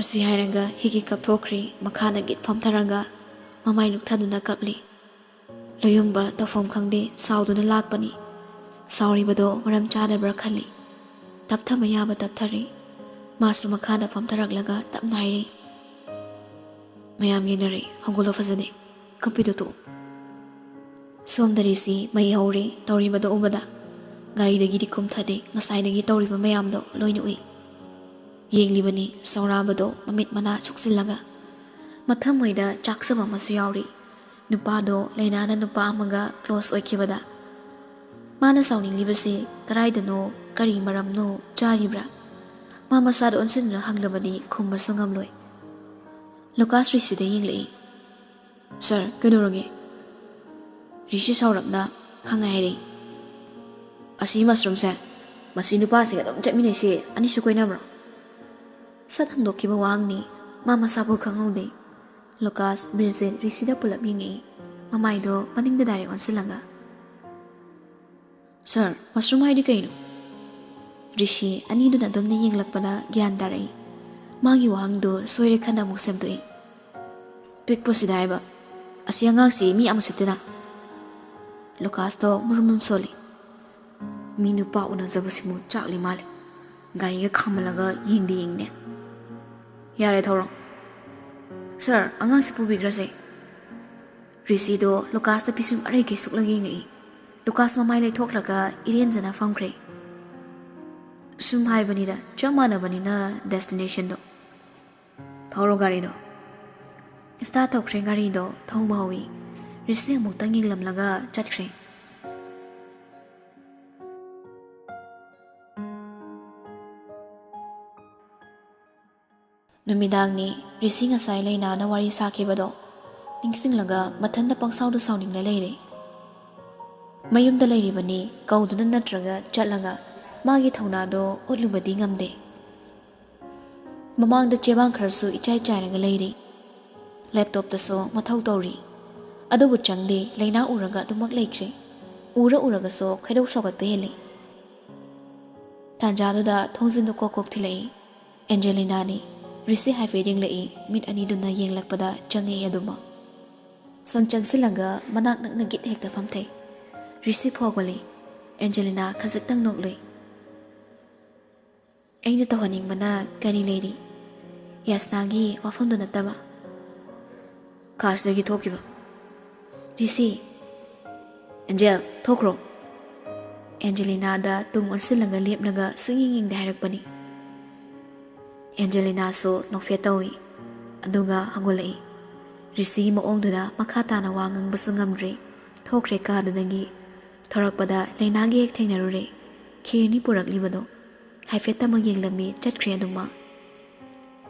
ꯑꯁꯤ ꯍꯥꯏꯔꯒ ꯍꯤꯒꯤ ꯀꯞꯊꯣꯛꯈ꯭ꯔꯦ꯫ ꯃꯈꯥꯗꯒꯤ ꯐꯝꯊꯔꯒ ꯃꯃꯥꯏ ꯂꯨꯛꯊꯗꯨꯅ ꯀꯞꯂꯤ꯫ ꯂꯣꯌꯨꯝꯕ ꯇꯧꯐꯝ ꯈꯪꯗꯦ, ꯁꯥꯎꯗꯨꯅ ꯂꯥꯛꯄꯅꯤ꯫ ꯁꯥꯎꯔꯤꯕꯗꯣ ꯃꯔꯝ ꯆꯥꯗꯕ꯭ꯔꯥ ꯈꯜꯂꯤ꯫ ꯇꯞꯊꯕ ꯌꯥꯕ ꯇꯞꯊꯔꯤ꯫ ꯃꯥꯁꯨ ꯃꯈꯥꯗ ꯐꯝꯊꯔꯛꯂꯒ ꯇꯞꯅ ꯍꯥꯏꯔꯤ, "ꯃꯌꯥꯝ ꯌꯦꯡꯅꯔꯦ, ꯍꯧꯒꯠꯂꯣ ꯐꯖꯅꯦ, ꯀꯞꯄꯤꯗꯣ ꯇꯣꯛꯎ꯫" ꯁꯣꯝꯗ ꯔꯤꯁꯤ ꯃꯩ ꯍꯧꯔꯦ ꯇꯧꯔꯤꯕꯗꯣ ꯎꯕꯗ ꯒꯥꯔꯤꯗꯒꯤꯗꯤ ꯀꯨꯝꯊꯗꯦ, ꯉꯁꯥꯏꯗꯒꯤ ꯇꯧꯔꯤꯕ ꯃꯌꯥꯝꯗꯣ ꯂꯣꯏꯅ ꯎꯏ꯫ ꯌꯦꯡꯂꯤꯕꯅꯤ ꯁꯧꯔꯥꯕꯗꯣ ꯃꯃꯤꯠ ꯃꯅꯥ ꯁꯨꯛꯆꯤꯜꯂꯒ꯫ ꯃꯊꯃꯣꯏꯗ ꯆꯥꯛꯆꯕ ꯑꯃꯁꯨ ꯌꯥꯎꯔꯤ꯫ ꯅꯨꯄꯥꯗꯣ ꯂꯩꯅꯥꯅ ꯅꯨꯄꯥ ꯑꯃꯒ close ꯑꯣꯏꯈꯤꯕꯗ꯫ ꯃꯥꯅ ꯁꯥꯎꯅꯤꯡꯂꯤꯕꯁꯤ ꯀꯗꯥꯏꯗꯅꯣ, ꯀꯔꯤ ꯃꯔꯝꯅꯣ ꯆꯥꯔꯤꯕ꯭ꯔꯥ? ꯃꯥ ꯃꯁꯥꯗ ꯑꯣꯟꯁꯤꯟꯗꯨꯅ ꯍꯪꯂꯕꯗꯤ ꯈꯨꯝꯕꯁꯨ ꯉꯝꯂꯣꯏ꯫ ꯂꯨꯀꯥꯁ ꯔꯤꯁꯤꯗ ꯌꯦꯡꯂꯛꯏ꯫ "ꯁꯥꯔ, ꯀꯩꯗꯧꯔꯒꯦ?" ꯔꯤꯁꯤ ꯁꯥꯎꯔꯞꯅ ꯈꯪꯉꯦ ꯍꯥꯏꯔꯛꯏ꯫ "ꯑꯁꯤ ꯃꯁꯔꯨꯝꯁꯦ, ꯃꯁꯤ ꯅꯨꯄꯥꯁꯤꯡ ꯑꯗꯨꯝ ꯆꯠꯃꯤꯟꯅꯩꯁꯦ, ꯑꯅꯤꯁꯨ ꯀꯣꯏꯅꯕ꯭ꯔꯣ?" ꯁꯠ ꯍꯪꯗꯣꯛꯈꯤꯕ ꯋꯥꯍꯪꯅꯤ꯫ ꯃꯥ ꯃꯁꯥꯕꯨ ꯈꯪꯍꯧꯗꯦ꯫ ꯂꯨꯀꯥꯁ, ꯕꯤꯔꯖꯤꯠ, ꯔꯤꯁꯤꯗ ꯄꯨꯂꯞ ꯌꯦꯡꯉꯛꯏ꯫ ꯃꯃꯥꯏꯗꯣ ꯃꯅꯤꯡꯗ direct ꯑꯣꯟꯁꯤꯜꯂꯒ꯫ "ꯁꯥꯔ, ꯃꯁꯔꯨꯝ ꯍꯥꯏꯗꯤ ꯀꯩꯅꯣ?" ꯔꯤꯁꯤ ꯑꯅꯤꯗꯨꯅ ꯑꯗꯨꯝꯅ ꯌꯦꯡꯂꯛꯄꯗ ꯒ꯭ꯌꯥꯟ ꯇꯥꯔꯛꯏ꯫ ꯃꯥꯒꯤ ꯋꯥꯍꯪꯗꯨ ꯁꯣꯏꯔꯦ ꯈꯟꯅ ꯑꯃꯨꯛ ꯁꯦꯝꯗꯣꯛꯏ꯫ "ꯄꯤꯛꯄꯁꯤꯗ ꯍꯥꯏꯕ꯫ ꯑꯁꯤ ꯑꯉꯥꯡꯁꯤ ꯃꯤ ꯌꯥꯝ ꯎꯁꯤꯠꯇꯦꯅ꯫" ꯂꯨꯀꯥꯁꯇꯣ ꯃꯨꯔꯨꯝ ꯃꯨꯔꯨꯝ ꯁꯣꯜꯂꯤ꯫ "ꯃꯤ ꯅꯨꯄꯥ ꯎꯅꯖꯕꯁꯤꯃꯨ ꯆꯥꯛꯂꯤ ꯃꯥꯜꯂꯦ꯫ ꯒꯥꯔꯤꯒ ꯈꯥꯝꯃꯜꯂꯒ ꯌꯦꯡꯗꯤ ꯌꯦꯡꯅꯦ꯫ ꯌꯥꯔꯦ, ꯊꯧꯔꯣ꯫ ꯁꯥꯔ, ꯑꯉꯥꯡꯁꯤ ꯄꯨꯕꯤꯈ꯭ꯔꯁꯦ꯫" ꯔꯤꯁꯤꯗꯣ ꯂꯨꯀꯥꯁꯇ ꯄꯤꯁꯨꯝ ꯑꯔꯩꯈꯩ ꯁꯨꯛꯂꯒ ꯌꯦꯡꯉꯛꯏ꯫ ꯂꯨꯀꯥꯁ ꯃꯃꯥꯏ ꯂꯩꯊꯣꯛꯂꯒ ꯏꯔꯦꯟꯖꯅ ꯐꯝꯈ꯭ꯔꯦ꯫ "ꯁꯨꯝ ꯍꯥꯏꯕꯅꯤꯗ, ꯆꯞ ꯃꯥꯟꯅꯕꯅꯤꯅ destinationꯗꯣ꯫" "ꯊꯧꯔꯣ ꯒꯥꯔꯤꯗꯣ꯫" start ꯇꯧꯈ꯭ꯔꯦ꯫ ꯒꯥꯔꯤꯗꯣ ꯊꯧꯕ ꯍꯧꯏ꯫ ꯔꯤꯁꯤ ꯑꯃꯨꯛꯇꯪ ꯌꯦꯡꯂꯝꯂꯒ ꯆꯠꯈ꯭ꯔꯦ꯫ ꯅꯨꯃꯤꯗꯥꯡꯅꯤ꯫ ꯔꯤꯁꯤ ꯉꯁꯥꯏ ꯂꯩꯅꯥꯅ ꯋꯥꯔꯤ ꯁꯥꯈꯤꯕꯗꯣ ꯅꯤꯡꯁꯤꯡꯂꯒ ꯃꯊꯟꯇ ꯄꯪꯁꯥꯎꯗ ꯁꯥꯎꯅꯤꯡꯂ ꯂꯩꯔꯦ꯫ ꯃꯌꯨꯝꯗ ꯂꯩꯔꯤꯕꯅꯤ, ꯀꯧꯗꯨꯅ ꯅꯠꯇ꯭ꯔꯒ ꯆꯠꯂꯒ ꯃꯥꯒꯤ ꯊꯧꯅꯥꯗꯣ ꯎꯠꯂꯨꯕꯗꯤ ꯉꯝꯗꯦ꯫ ꯃꯃꯥꯡꯗ ꯆꯦꯕꯥꯡ ꯈꯔꯁꯨ ꯏꯆꯥꯏ ꯆꯥꯏꯔꯒ ꯂꯩꯔꯤ꯫ ꯂꯦꯞꯇꯣꯞꯇꯁꯨ ꯃꯊꯧ ꯇꯧꯔꯤ꯫ ꯑꯗꯨꯕꯨ ꯆꯪꯗꯦ, ꯂꯩꯅꯥ ꯎꯔꯒ ꯑꯗꯨꯃꯛ ꯂꯩꯈ꯭ꯔꯦ꯫ ꯎꯔ ꯎꯔꯒꯁꯨ ꯈꯣꯏꯗꯧ ꯁꯥꯎꯒꯠꯄ ꯍꯦꯜꯂꯤ꯫ ꯇꯥꯟꯖꯥꯗꯨꯗ ꯊꯣꯡꯖꯤꯟꯗꯨ ꯀꯣꯛ ꯀꯣꯛ ꯊꯤꯜꯂꯛꯏ꯫ ꯑꯦꯟꯖꯦꯂꯤꯅꯥꯅꯤ꯫ ꯔꯤꯁꯤ ꯍꯥꯏꯐꯦꯠ ꯌꯦꯡꯂꯛꯏ, ꯃꯤꯠ ꯑꯅꯤꯗꯨꯅ ꯌꯦꯡꯂꯛꯄꯗ ꯆꯪꯉꯛꯏ ꯑꯗꯨꯃꯛ꯫ ꯁꯪ ꯆꯪꯁꯤꯜꯂꯒ ꯃꯅꯥꯛ ꯅꯛꯅ ꯒꯤꯠ ꯍꯦꯛꯇ ꯐꯝꯊꯩ꯫ ꯔꯤꯁꯤ ꯐꯥꯎꯒꯠꯂꯤ꯫ ꯑꯦꯟꯖꯦꯂꯤꯅꯥ ꯈꯖꯤꯛꯇꯪ ꯅꯣꯛꯂꯨꯏ꯫ "ꯑꯩꯅ ꯇꯧꯍꯟꯅꯤꯡꯕꯅ ꯀꯔꯤ ꯂꯩꯔꯤ? ꯌꯥꯁꯅꯥꯒꯤ ꯋꯥꯐꯝꯗꯨ ꯅꯠꯇꯕ?" "ꯀꯥꯁꯤꯗꯒꯤ ꯊꯣꯛꯈꯤꯕ꯫ ꯔꯤꯁꯤ!" "ꯑꯦꯟꯖꯦꯜ, ꯊꯣꯛꯈ꯭ꯔꯣ!" ꯑꯦꯟꯖꯦꯂꯤꯅꯥꯗ ꯇꯨꯡ ꯑꯣꯟꯁꯤꯜꯂꯒ ꯂꯦꯞꯂꯒ ꯁꯨꯡꯌꯦꯡ ꯌꯦꯡꯗꯦ ꯍꯥꯏꯔꯛꯄꯅꯤ꯫ ꯑꯦꯟꯖꯦꯂꯤꯅꯥꯁꯨ ꯅꯣꯛꯐꯦꯠ ꯇꯧꯏ, ꯑꯗꯨꯒ ꯍꯧꯒꯠꯂꯛꯏ꯫ ꯔꯤꯁꯤꯒꯤ ꯃꯑꯣꯡꯗꯨꯗ ꯃꯈꯥ ꯇꯥꯅ ꯋꯥ ꯉꯥꯡꯕꯁꯨ ꯉꯝꯗ꯭ꯔꯦ꯫ ꯊꯣꯛꯈ꯭ꯔꯦ ꯀꯥꯗꯨꯗꯒꯤ꯫ ꯊꯣꯔꯛꯄꯗ ꯂꯩꯅꯥꯒ ꯍꯦꯛ ꯊꯦꯡꯅꯔꯨꯔꯦ꯫ ꯈꯦꯔꯅꯤ ꯄꯨꯔꯛꯂꯤꯕꯗꯣ꯫ ꯍꯥꯏꯐꯦꯠꯇꯃꯛ ꯌꯦꯡꯂꯝꯃꯤ, ꯆꯠꯈ꯭ꯔꯦ ꯑꯗꯨꯃꯛ꯫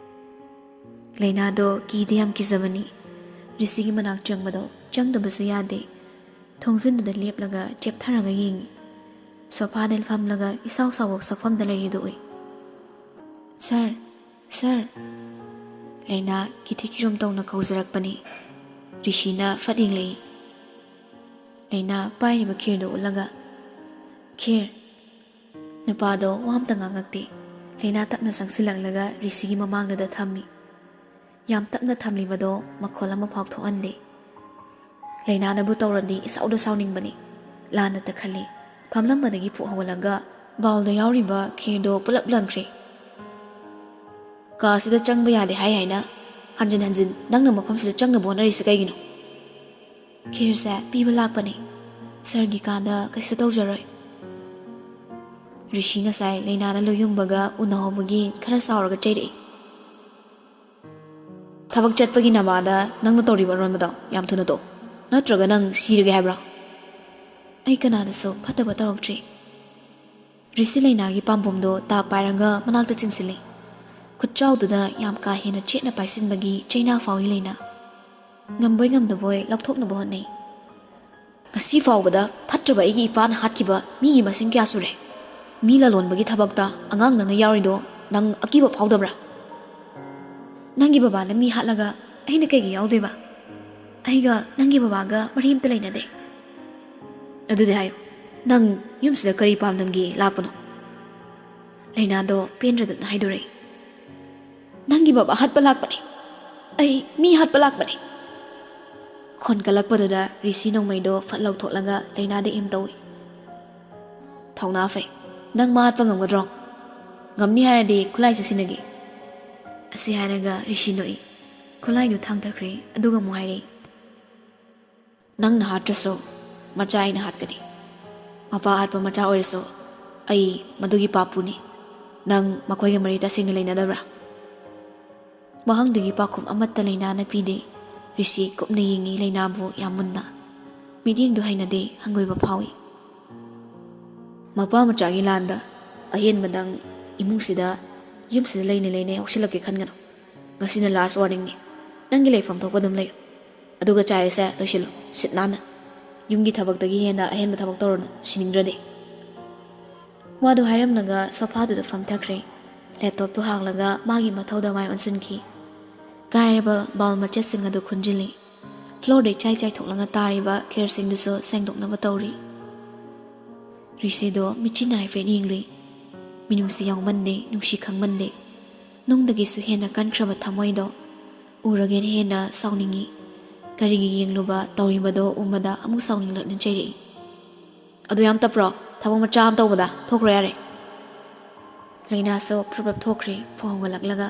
ꯂꯩꯅꯥꯗꯣ ꯀꯤꯗꯤ ꯌꯥꯝ ꯀꯤꯖꯕꯅꯤ꯫ ꯔꯤꯁꯤꯒꯤ ꯃꯅꯥꯛ ꯆꯪꯕꯗꯣ ꯆꯪꯗꯕꯁꯨ ꯌꯥꯗꯦ꯫ ꯊꯣꯡꯖꯤꯟꯗꯨꯗ ꯂꯦꯞꯂꯒ ꯆꯦꯞꯊꯔꯒ ꯌꯦꯡꯉꯤ꯫ ꯁꯣꯐꯥꯗ ꯐꯝꯂꯒ ꯏꯁꯥꯎ ꯁꯥꯎꯕ ꯁꯛꯐꯝꯗ ꯂꯩꯔꯤꯗꯨ ꯎꯏ꯫ "ꯁꯥꯔ, ꯁꯥꯔ!" ꯂꯩꯅꯥ ꯀꯤꯊꯤ ꯀꯤꯔꯨꯝ ꯇꯧꯅ ꯀꯧꯖꯔꯛꯄꯅꯤ꯫ ꯔꯤꯁꯤꯅ ꯐꯠ ꯌꯦꯡꯂꯛꯏ꯫ ꯂꯩꯅꯥ ꯄꯥꯏꯔꯤꯕ ꯈꯤꯔꯗꯨ ꯎꯠꯂꯒ, "ꯈꯤꯔ!" ꯅꯨꯄꯥꯗꯣ ꯋꯥ ꯑꯝꯇ ꯉꯥꯡꯉꯛꯇꯦ꯫ ꯂꯩꯅꯥ ꯇꯞꯅ ꯆꯪꯁꯤꯜꯂꯛꯂꯒ ꯔꯤꯁꯤꯒꯤ ꯃꯃꯥꯡꯗꯨꯗ ꯊꯝꯃꯤ꯫ ꯌꯥꯝ ꯇꯞꯅ ꯊꯝꯂꯤꯕꯗꯣ ꯃꯈꯣꯜ ꯑꯃꯐꯥꯎ ꯊꯣꯛꯍꯟꯗꯦ꯫ ꯂꯩꯅꯥꯅꯕꯨ ꯇꯧꯔꯗꯤ ꯏꯁꯥꯎꯗ ꯁꯥꯎꯅꯤꯡꯕꯅꯤ꯫ ꯂꯥꯟꯅꯇ ꯈꯜꯂꯤ꯫ ꯐꯝꯂꯝꯕꯗꯒꯤ ꯐꯨꯛ ꯍꯧꯒꯠꯂꯒ ꯕꯥꯎꯜꯗ ꯌꯥꯎꯔꯤꯕ ꯈꯤꯔꯗꯣ ꯄꯨꯂꯞ ꯂꯪꯈ꯭ꯔꯦ꯫ "ꯀꯥꯁꯤꯗ ꯆꯪꯕ ꯌꯥꯗꯦ ꯍꯥꯏ ꯍꯥꯏꯅ ꯍꯟꯖꯤꯟ ꯍꯟꯖꯤꯟ ꯅꯪꯅ ꯃꯐꯝꯁꯤꯗ ꯆꯪꯅꯕ ꯍꯣꯠꯅꯔꯤꯁꯦ ꯀꯩꯒꯤꯅꯣ?" "ꯈꯤꯔꯁꯦ ꯄꯤꯕ ꯂꯥꯛꯄꯅꯦ꯫ ꯁꯥꯔꯒꯤ ꯀꯥꯗ ꯀꯩꯁꯨ ꯇꯧꯖꯔꯣꯏ꯫" ꯔꯤꯁꯤ ꯉꯁꯥꯏ ꯂꯩꯅꯥꯅ ꯂꯣꯏꯌꯨꯝꯕꯒ ꯎꯅꯍꯧꯕꯒꯤ ꯈꯔ ꯁꯥꯎꯔꯒ ꯆꯩꯔꯛꯏ꯫ "ꯊꯕꯛ ꯆꯠꯄꯒꯤ ꯅꯃꯥꯗ ꯅꯪꯅ ꯇꯧꯔꯤꯕ ꯑꯔꯣꯟꯕꯗꯣ ꯌꯥꯝ ꯊꯨꯅ ꯇꯣꯛ, ꯅꯠꯇ꯭ꯔꯒ ꯅꯪ ꯁꯤꯔꯒꯦ ꯍꯥꯏꯕ꯭ꯔꯥ?" "ꯑꯩ ꯀꯅꯥꯗꯁꯨ ꯐꯠꯇꯕ ꯇꯧꯔꯛꯇ꯭ꯔꯤ꯫" ꯔꯤꯁꯤ ꯂꯩꯅꯥꯒꯤ ꯄꯥꯝꯕꯣꯝꯗꯣ ꯇꯥ ꯄꯥꯏꯔꯒ ꯃꯅꯥꯛꯇ ꯆꯤꯡꯁꯤꯜꯂꯤ꯫ ꯈꯨꯠꯆꯥꯎꯗꯨꯗ ꯌꯥꯝ ꯀꯥ ꯍꯦꯟꯅ ꯆꯦꯠꯅ ꯄꯥꯏꯁꯤꯟꯕꯒꯤ ꯆꯩꯅꯥ ꯐꯥꯎꯏ ꯂꯩꯅꯥ꯫ ꯉꯝꯕꯣꯏ ꯉꯝꯗꯕꯣꯏ ꯂꯧꯊꯣꯛꯅꯕ ꯍꯣꯠꯅꯩ꯫ "ꯉꯁꯤ ꯐꯥꯎꯕꯗ ꯐꯠꯇ꯭ꯔꯕ ꯑꯩꯒꯤ ꯏꯄꯥꯅ ꯍꯥꯠꯈꯤꯕ ꯃꯤꯒꯤ ꯃꯁꯤꯡ ꯀꯌꯥ ꯁꯨꯔꯦ? ꯃꯤ ꯂꯂꯣꯟꯕꯒꯤ ꯊꯕꯛꯇ ꯑꯉꯥꯡ ꯅꯪꯅ ꯌꯥꯎꯔꯤꯗꯣ ꯅꯪ ꯑꯀꯤꯕ ꯐꯥꯎꯗꯕ꯭ꯔꯥ?" "ꯅꯪꯒꯤ ꯕꯕꯥꯅ ꯃꯤ ꯍꯥꯠꯂꯒ ꯑꯩꯅ ꯀꯩꯒꯤ ꯌꯥꯎꯗꯣꯏꯕ? ꯑꯩꯒ ꯅꯪꯒꯤ ꯕꯕꯥꯒ ꯃꯔꯤ ꯑꯝꯇ ꯂꯩꯅꯗꯦ꯫ ꯑꯗꯨꯗꯤ ꯍꯥꯏꯌꯨ, ꯅꯪ ꯌꯨꯝꯁꯤꯗ ꯀꯔꯤ ꯄꯥꯝꯗꯝꯒꯤ ꯂꯥꯛꯄꯅꯣ?" ꯂꯩꯅꯥꯗꯣ ꯄꯦꯟꯗ꯭ꯔꯗꯅ ꯍꯥꯏꯗꯣꯔꯛꯏ꯫ "ꯅꯪꯒꯤ ꯕꯕꯥ ꯍꯥꯠꯄ ꯂꯥꯛꯄꯅꯦ꯫ ꯑꯩ ꯃꯤ ꯍꯥꯠꯄ ꯂꯥꯛꯄꯅꯦ꯫" ꯈꯣꯟ ꯀꯜꯂꯛꯄꯗꯨꯗ ꯔꯤꯁꯤ ꯅꯣꯡꯃꯩꯗꯣ ꯐꯠ ꯂꯧꯊꯣꯛꯂꯒ ꯂꯩꯅꯥꯗ ꯏꯝ ꯇꯧꯏ꯫ "ꯊꯧꯅꯥ ꯐꯩ꯫ ꯅꯪ ꯃꯥ ꯍꯥꯠꯄ ꯉꯝꯒꯗ꯭ꯔꯣ? ꯉꯝꯅꯤ ꯍꯥꯏꯔꯗꯤ ꯈꯨꯠꯂꯥꯏꯁꯦ ꯁꯤꯟꯅꯒꯦ꯫" ꯑꯁꯤ ꯍꯥꯏꯔꯒ ꯔꯤꯁꯤ ꯅꯣꯛꯏ꯫ ꯈꯨꯠꯂꯥꯏꯗꯨ ꯊꯥꯡꯊꯈ꯭ꯔꯦ, ꯑꯗꯨꯒ ꯑꯃꯨꯛ ꯍꯥꯏꯔꯛꯏ꯫ "ꯅꯪꯅ ꯍꯥꯠꯇ꯭ꯔꯁꯨ ꯃꯆꯥ ꯑꯩꯅ ꯍꯥꯠꯀꯅꯤ꯫ ꯃꯄꯥ ꯍꯥꯠꯄ ꯃꯆꯥ ꯑꯣꯏꯔꯁꯨ ꯑꯩ ꯃꯗꯨꯒꯤ ꯄꯥꯞ ꯄꯨꯅꯤ꯫ ꯅꯪ ꯃꯈꯣꯏꯒ ꯃꯔꯤ ꯇꯁꯦꯡꯅ ꯂꯩꯅꯗꯕ꯭ꯔꯥ?" ꯋꯥꯍꯪꯗꯨꯒꯤ ꯄꯥꯎꯈꯨꯝ ꯑꯃꯠꯇ ꯂꯩꯅꯥꯅ ꯄꯤꯗꯦ꯫ ꯔꯤꯁꯤ ꯀꯨꯞꯅ ꯌꯦꯡꯉꯤ ꯂꯩꯅꯥꯕꯨ ꯌꯥꯝ ꯃꯨꯟꯅ꯫ ꯃꯤꯠꯌꯦꯡꯗꯨ ꯍꯩꯅꯗꯦ, ꯍꯪꯒꯣꯏꯕ ꯐꯥꯎꯏ꯫ "ꯃꯄꯥ ꯃꯆꯥꯒꯤ ꯂꯥꯟꯗ ꯑꯍꯦꯟꯕ ꯅꯪ ꯏꯃꯨꯡꯁꯤꯗ, ꯌꯨꯝꯁꯤꯗ ꯂꯩꯅ ꯂꯩꯅ ꯌꯥꯎꯁꯤꯜꯂꯛꯀꯦ ꯈꯟꯒꯅꯨ꯫ ꯉꯁꯤꯅ last warningꯅꯤ꯫ ꯅꯪꯒꯤ ꯂꯩꯐꯝ ꯊꯣꯛꯄ ꯑꯗꯨꯝ ꯂꯩꯌꯨ꯫ ꯑꯗꯨꯒ ꯆꯥꯏꯔꯤꯁꯦ ꯂꯣꯏꯁꯤꯜꯂꯨ, ꯁꯤꯠ ꯅꯥꯟꯅ꯫ ꯌꯨꯝꯒꯤ ꯊꯕꯛꯇꯒꯤ ꯍꯦꯟꯅ ꯑꯍꯦꯟꯕ ꯊꯕꯛ ꯇꯧꯔꯨꯅꯨ, ꯁꯤꯅꯤꯡꯗ꯭ꯔꯗꯤ꯫" ꯋꯥꯗꯨ ꯍꯥꯏꯔꯝꯂꯒ ꯁꯣꯐꯥꯗꯨꯗ ꯐꯝꯊꯈ꯭ꯔꯦ꯫ ꯂꯦꯞꯇꯣꯞꯇꯨ ꯍꯥꯡꯂꯒ ꯃꯥꯒꯤ ꯃꯊꯧꯗ ꯃꯥꯏ ꯑꯣꯟꯁꯤꯟꯈꯤ꯫ ꯀꯥꯏꯔꯕ ꯕꯥꯎꯜ ꯃꯆꯦꯠꯁꯤꯡ ꯑꯗꯨ ꯈꯨꯟꯖꯤꯜꯂꯤ꯫ ꯐ꯭ꯂꯣꯔꯗ ꯏꯆꯥꯏ ꯆꯥꯏꯊꯣꯛꯂꯒ ꯇꯥꯔꯤꯕ ꯈꯦꯔꯁꯤꯡꯗꯨꯁꯨ ꯁꯦꯡꯗꯣꯛꯅꯕ ꯇꯧꯔꯤ꯫ ꯔꯤꯁꯤꯗꯣ ꯃꯤꯠꯆꯤꯅ ꯍꯥꯏꯐꯦꯠ ꯌꯦꯡꯂꯨꯏ꯫ ꯃꯤꯅꯨꯡꯁꯤ ꯌꯥꯎꯃꯟꯗꯦ, ꯅꯨꯡꯁꯤ ꯈꯪꯃꯟꯗꯦ꯫ ꯅꯨꯡꯗꯒꯤꯁꯨ ꯍꯦꯟꯅ ꯀꯟꯈ꯭ꯔꯕ ꯊꯃꯣꯏꯗꯣ ꯎꯔꯒꯦꯅ ꯍꯦꯟꯅ ꯁꯥꯎꯅꯤꯡꯉꯤ꯫ ꯀꯔꯤꯒꯤ ꯌꯦꯡꯂꯨꯕ ꯇꯧꯔꯤꯕꯗꯣ ꯎꯕꯗ ꯑꯃꯨꯛ ꯁꯥꯎꯅꯤꯡꯂꯛꯅ ꯆꯩꯔꯛꯏ꯫ "ꯑꯗꯨ ꯌꯥꯝ ꯇꯞꯄ꯭ꯔꯣ? ꯊꯕꯛ ꯃꯆꯥ ꯑꯃ ꯇꯧꯕꯗ ꯊꯣꯛꯈ꯭ꯔꯣ ꯌꯥꯔꯦ꯫" ꯂꯩꯅꯥꯁꯨ ꯄ꯭ꯔꯞ ꯄ꯭ꯔꯞ ꯊꯣꯛꯈ꯭ꯔꯦ, ꯐꯨ ꯍꯧꯒꯠꯂꯛꯂꯒ꯫